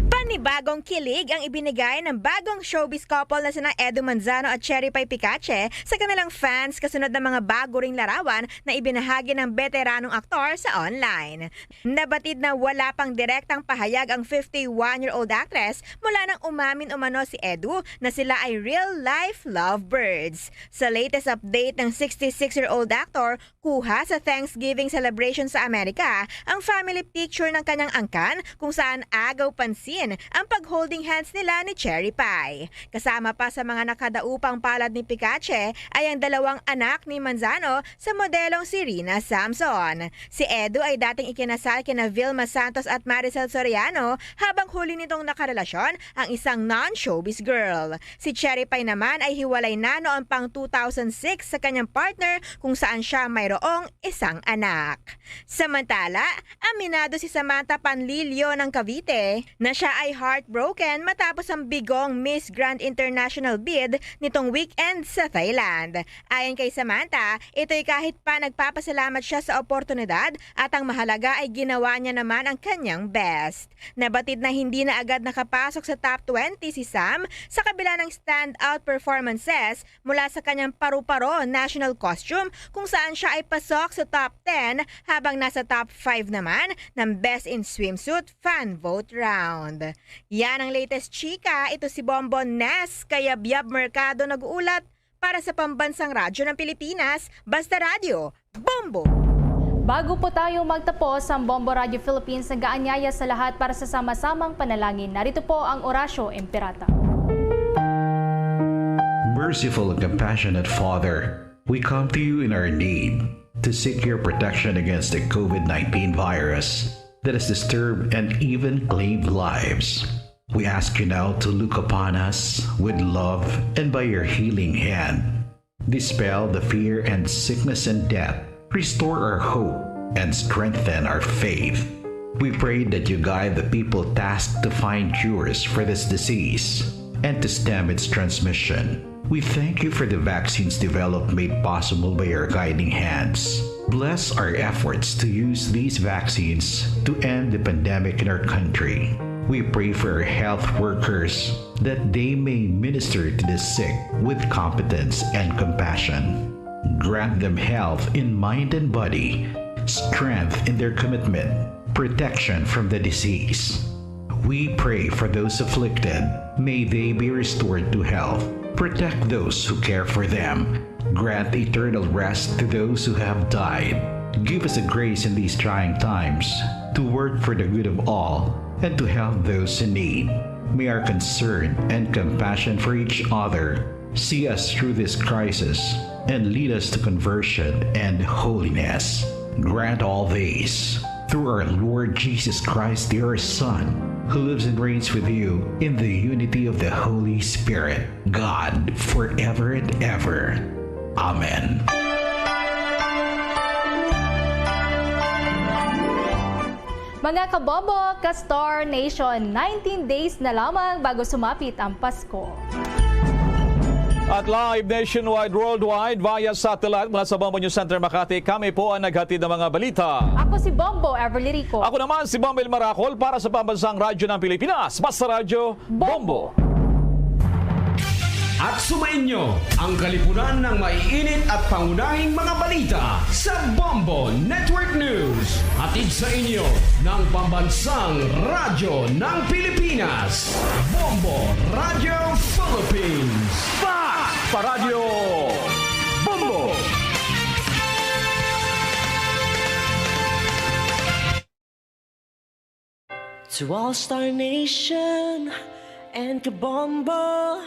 Panibagong kilig ang ibinigay ng bagong showbiz couple na sina Edo Manzano at Cherry Pie Picache sa kanilang fans kasunod ng mga bago ring larawan na ibinahagi ng beteranong aktor sa online. Nabatid na wala pang direktang pahayag ang fifty-one-year-old actress mula nang umamin umano si Edo na sila ay real-life lovebirds. Sa latest update ng sixty-six-year-old actor, kuha sa Thanksgiving celebration sa Amerika ang family picture ng kanyang angkan, kung saan agaw pansin ang pag-holding hands nila ni Cherry Pie. Kasama pa sa mga nakadaupang palad ni Picache ay ang dalawang anak ni Manzano sa modelong si Rina Samson. Si Edo ay dating ikinasal kina Vilma Santos at Maricel Soriano, habang huli nitong nakarelasyon ang isang non-showbiz girl. Si Cherry Pie naman ay hiwalay na noon pang two thousand six sa kanyang partner, kung saan siya mayroong isang anak. Samantala, ang Aminado si Samantha Panlilio ng Cavite na siya ay heartbroken matapos ang bigong Miss Grand International bid nitong weekend sa Thailand. Ayon kay Samantha, ito'y kahit pa nagpapasalamat siya sa oportunidad at ang mahalaga ay ginawa niya naman ang kanyang best. Nabatid na hindi na agad nakapasok sa top twenty si Sam sa kabila ng standout performances mula sa kanyang paru-paro national costume kung saan siya ay pasok sa top ten habang nasa top five naman ng Best in Swimsuit Fan Vote Round. Yan ang latest chika. Ito si Bombo Nes Kayabyab Mercado nag-uulat para sa Pambansang Radyo ng Pilipinas, Basta Radyo, Bombo! Bago po tayo magtapos, ang Bombo Radio Philippines nag-aanyaya sa lahat para sa sama-samang panalangin. Narito po ang Orasyo Imperata. Merciful and compassionate Father, we come to you in our need to seek your protection against the COVID nineteen virus that has disturbed and even claimed lives. We ask you now to look upon us with love and by your healing hand, dispel the fear and sickness and death, restore our hope, and strengthen our faith. We pray that you guide the people tasked to find cures for this disease and to stem its transmission. We thank you for the vaccines developed made possible by your guiding hands. Bless our efforts to use these vaccines to end the pandemic in our country. We pray for our health workers that they may minister to the sick with competence and compassion. Grant them health in mind and body, strength in their commitment, protection from the disease. We pray for those afflicted. May they be restored to health. Protect those who care for them. Grant eternal rest to those who have died. Give us the grace in these trying times to work for the good of all and to help those in need. May our concern and compassion for each other see us through this crisis and lead us to conversion and holiness. Grant all this through our Lord Jesus Christ, your Son, who lives and reigns with you in the unity of the Holy Spirit, God, forever and ever. Amen. Mga kabombo, ka-Star Nation, nineteen days na lamang bago sumapit ang Pasko. At live nationwide, worldwide, via satellite mula sa Bombo News Center Makati, kami po ang naghatid ng mga balita. Ako si Bombo Everly Rico. Ako naman si Bombo El Maracol para sa Pambansang Radyo ng Pilipinas, Basta Radyo, Bombo. At sumainyo ang kalipunan ng maiinit at pangunahing mga balita sa Bombo Network News. Hatid sa inyo ng Pambansang Radyo ng Pilipinas, Bombo Radio Philippines. Fast pa Radyo Bombo! To all Star Nation and Kabombo,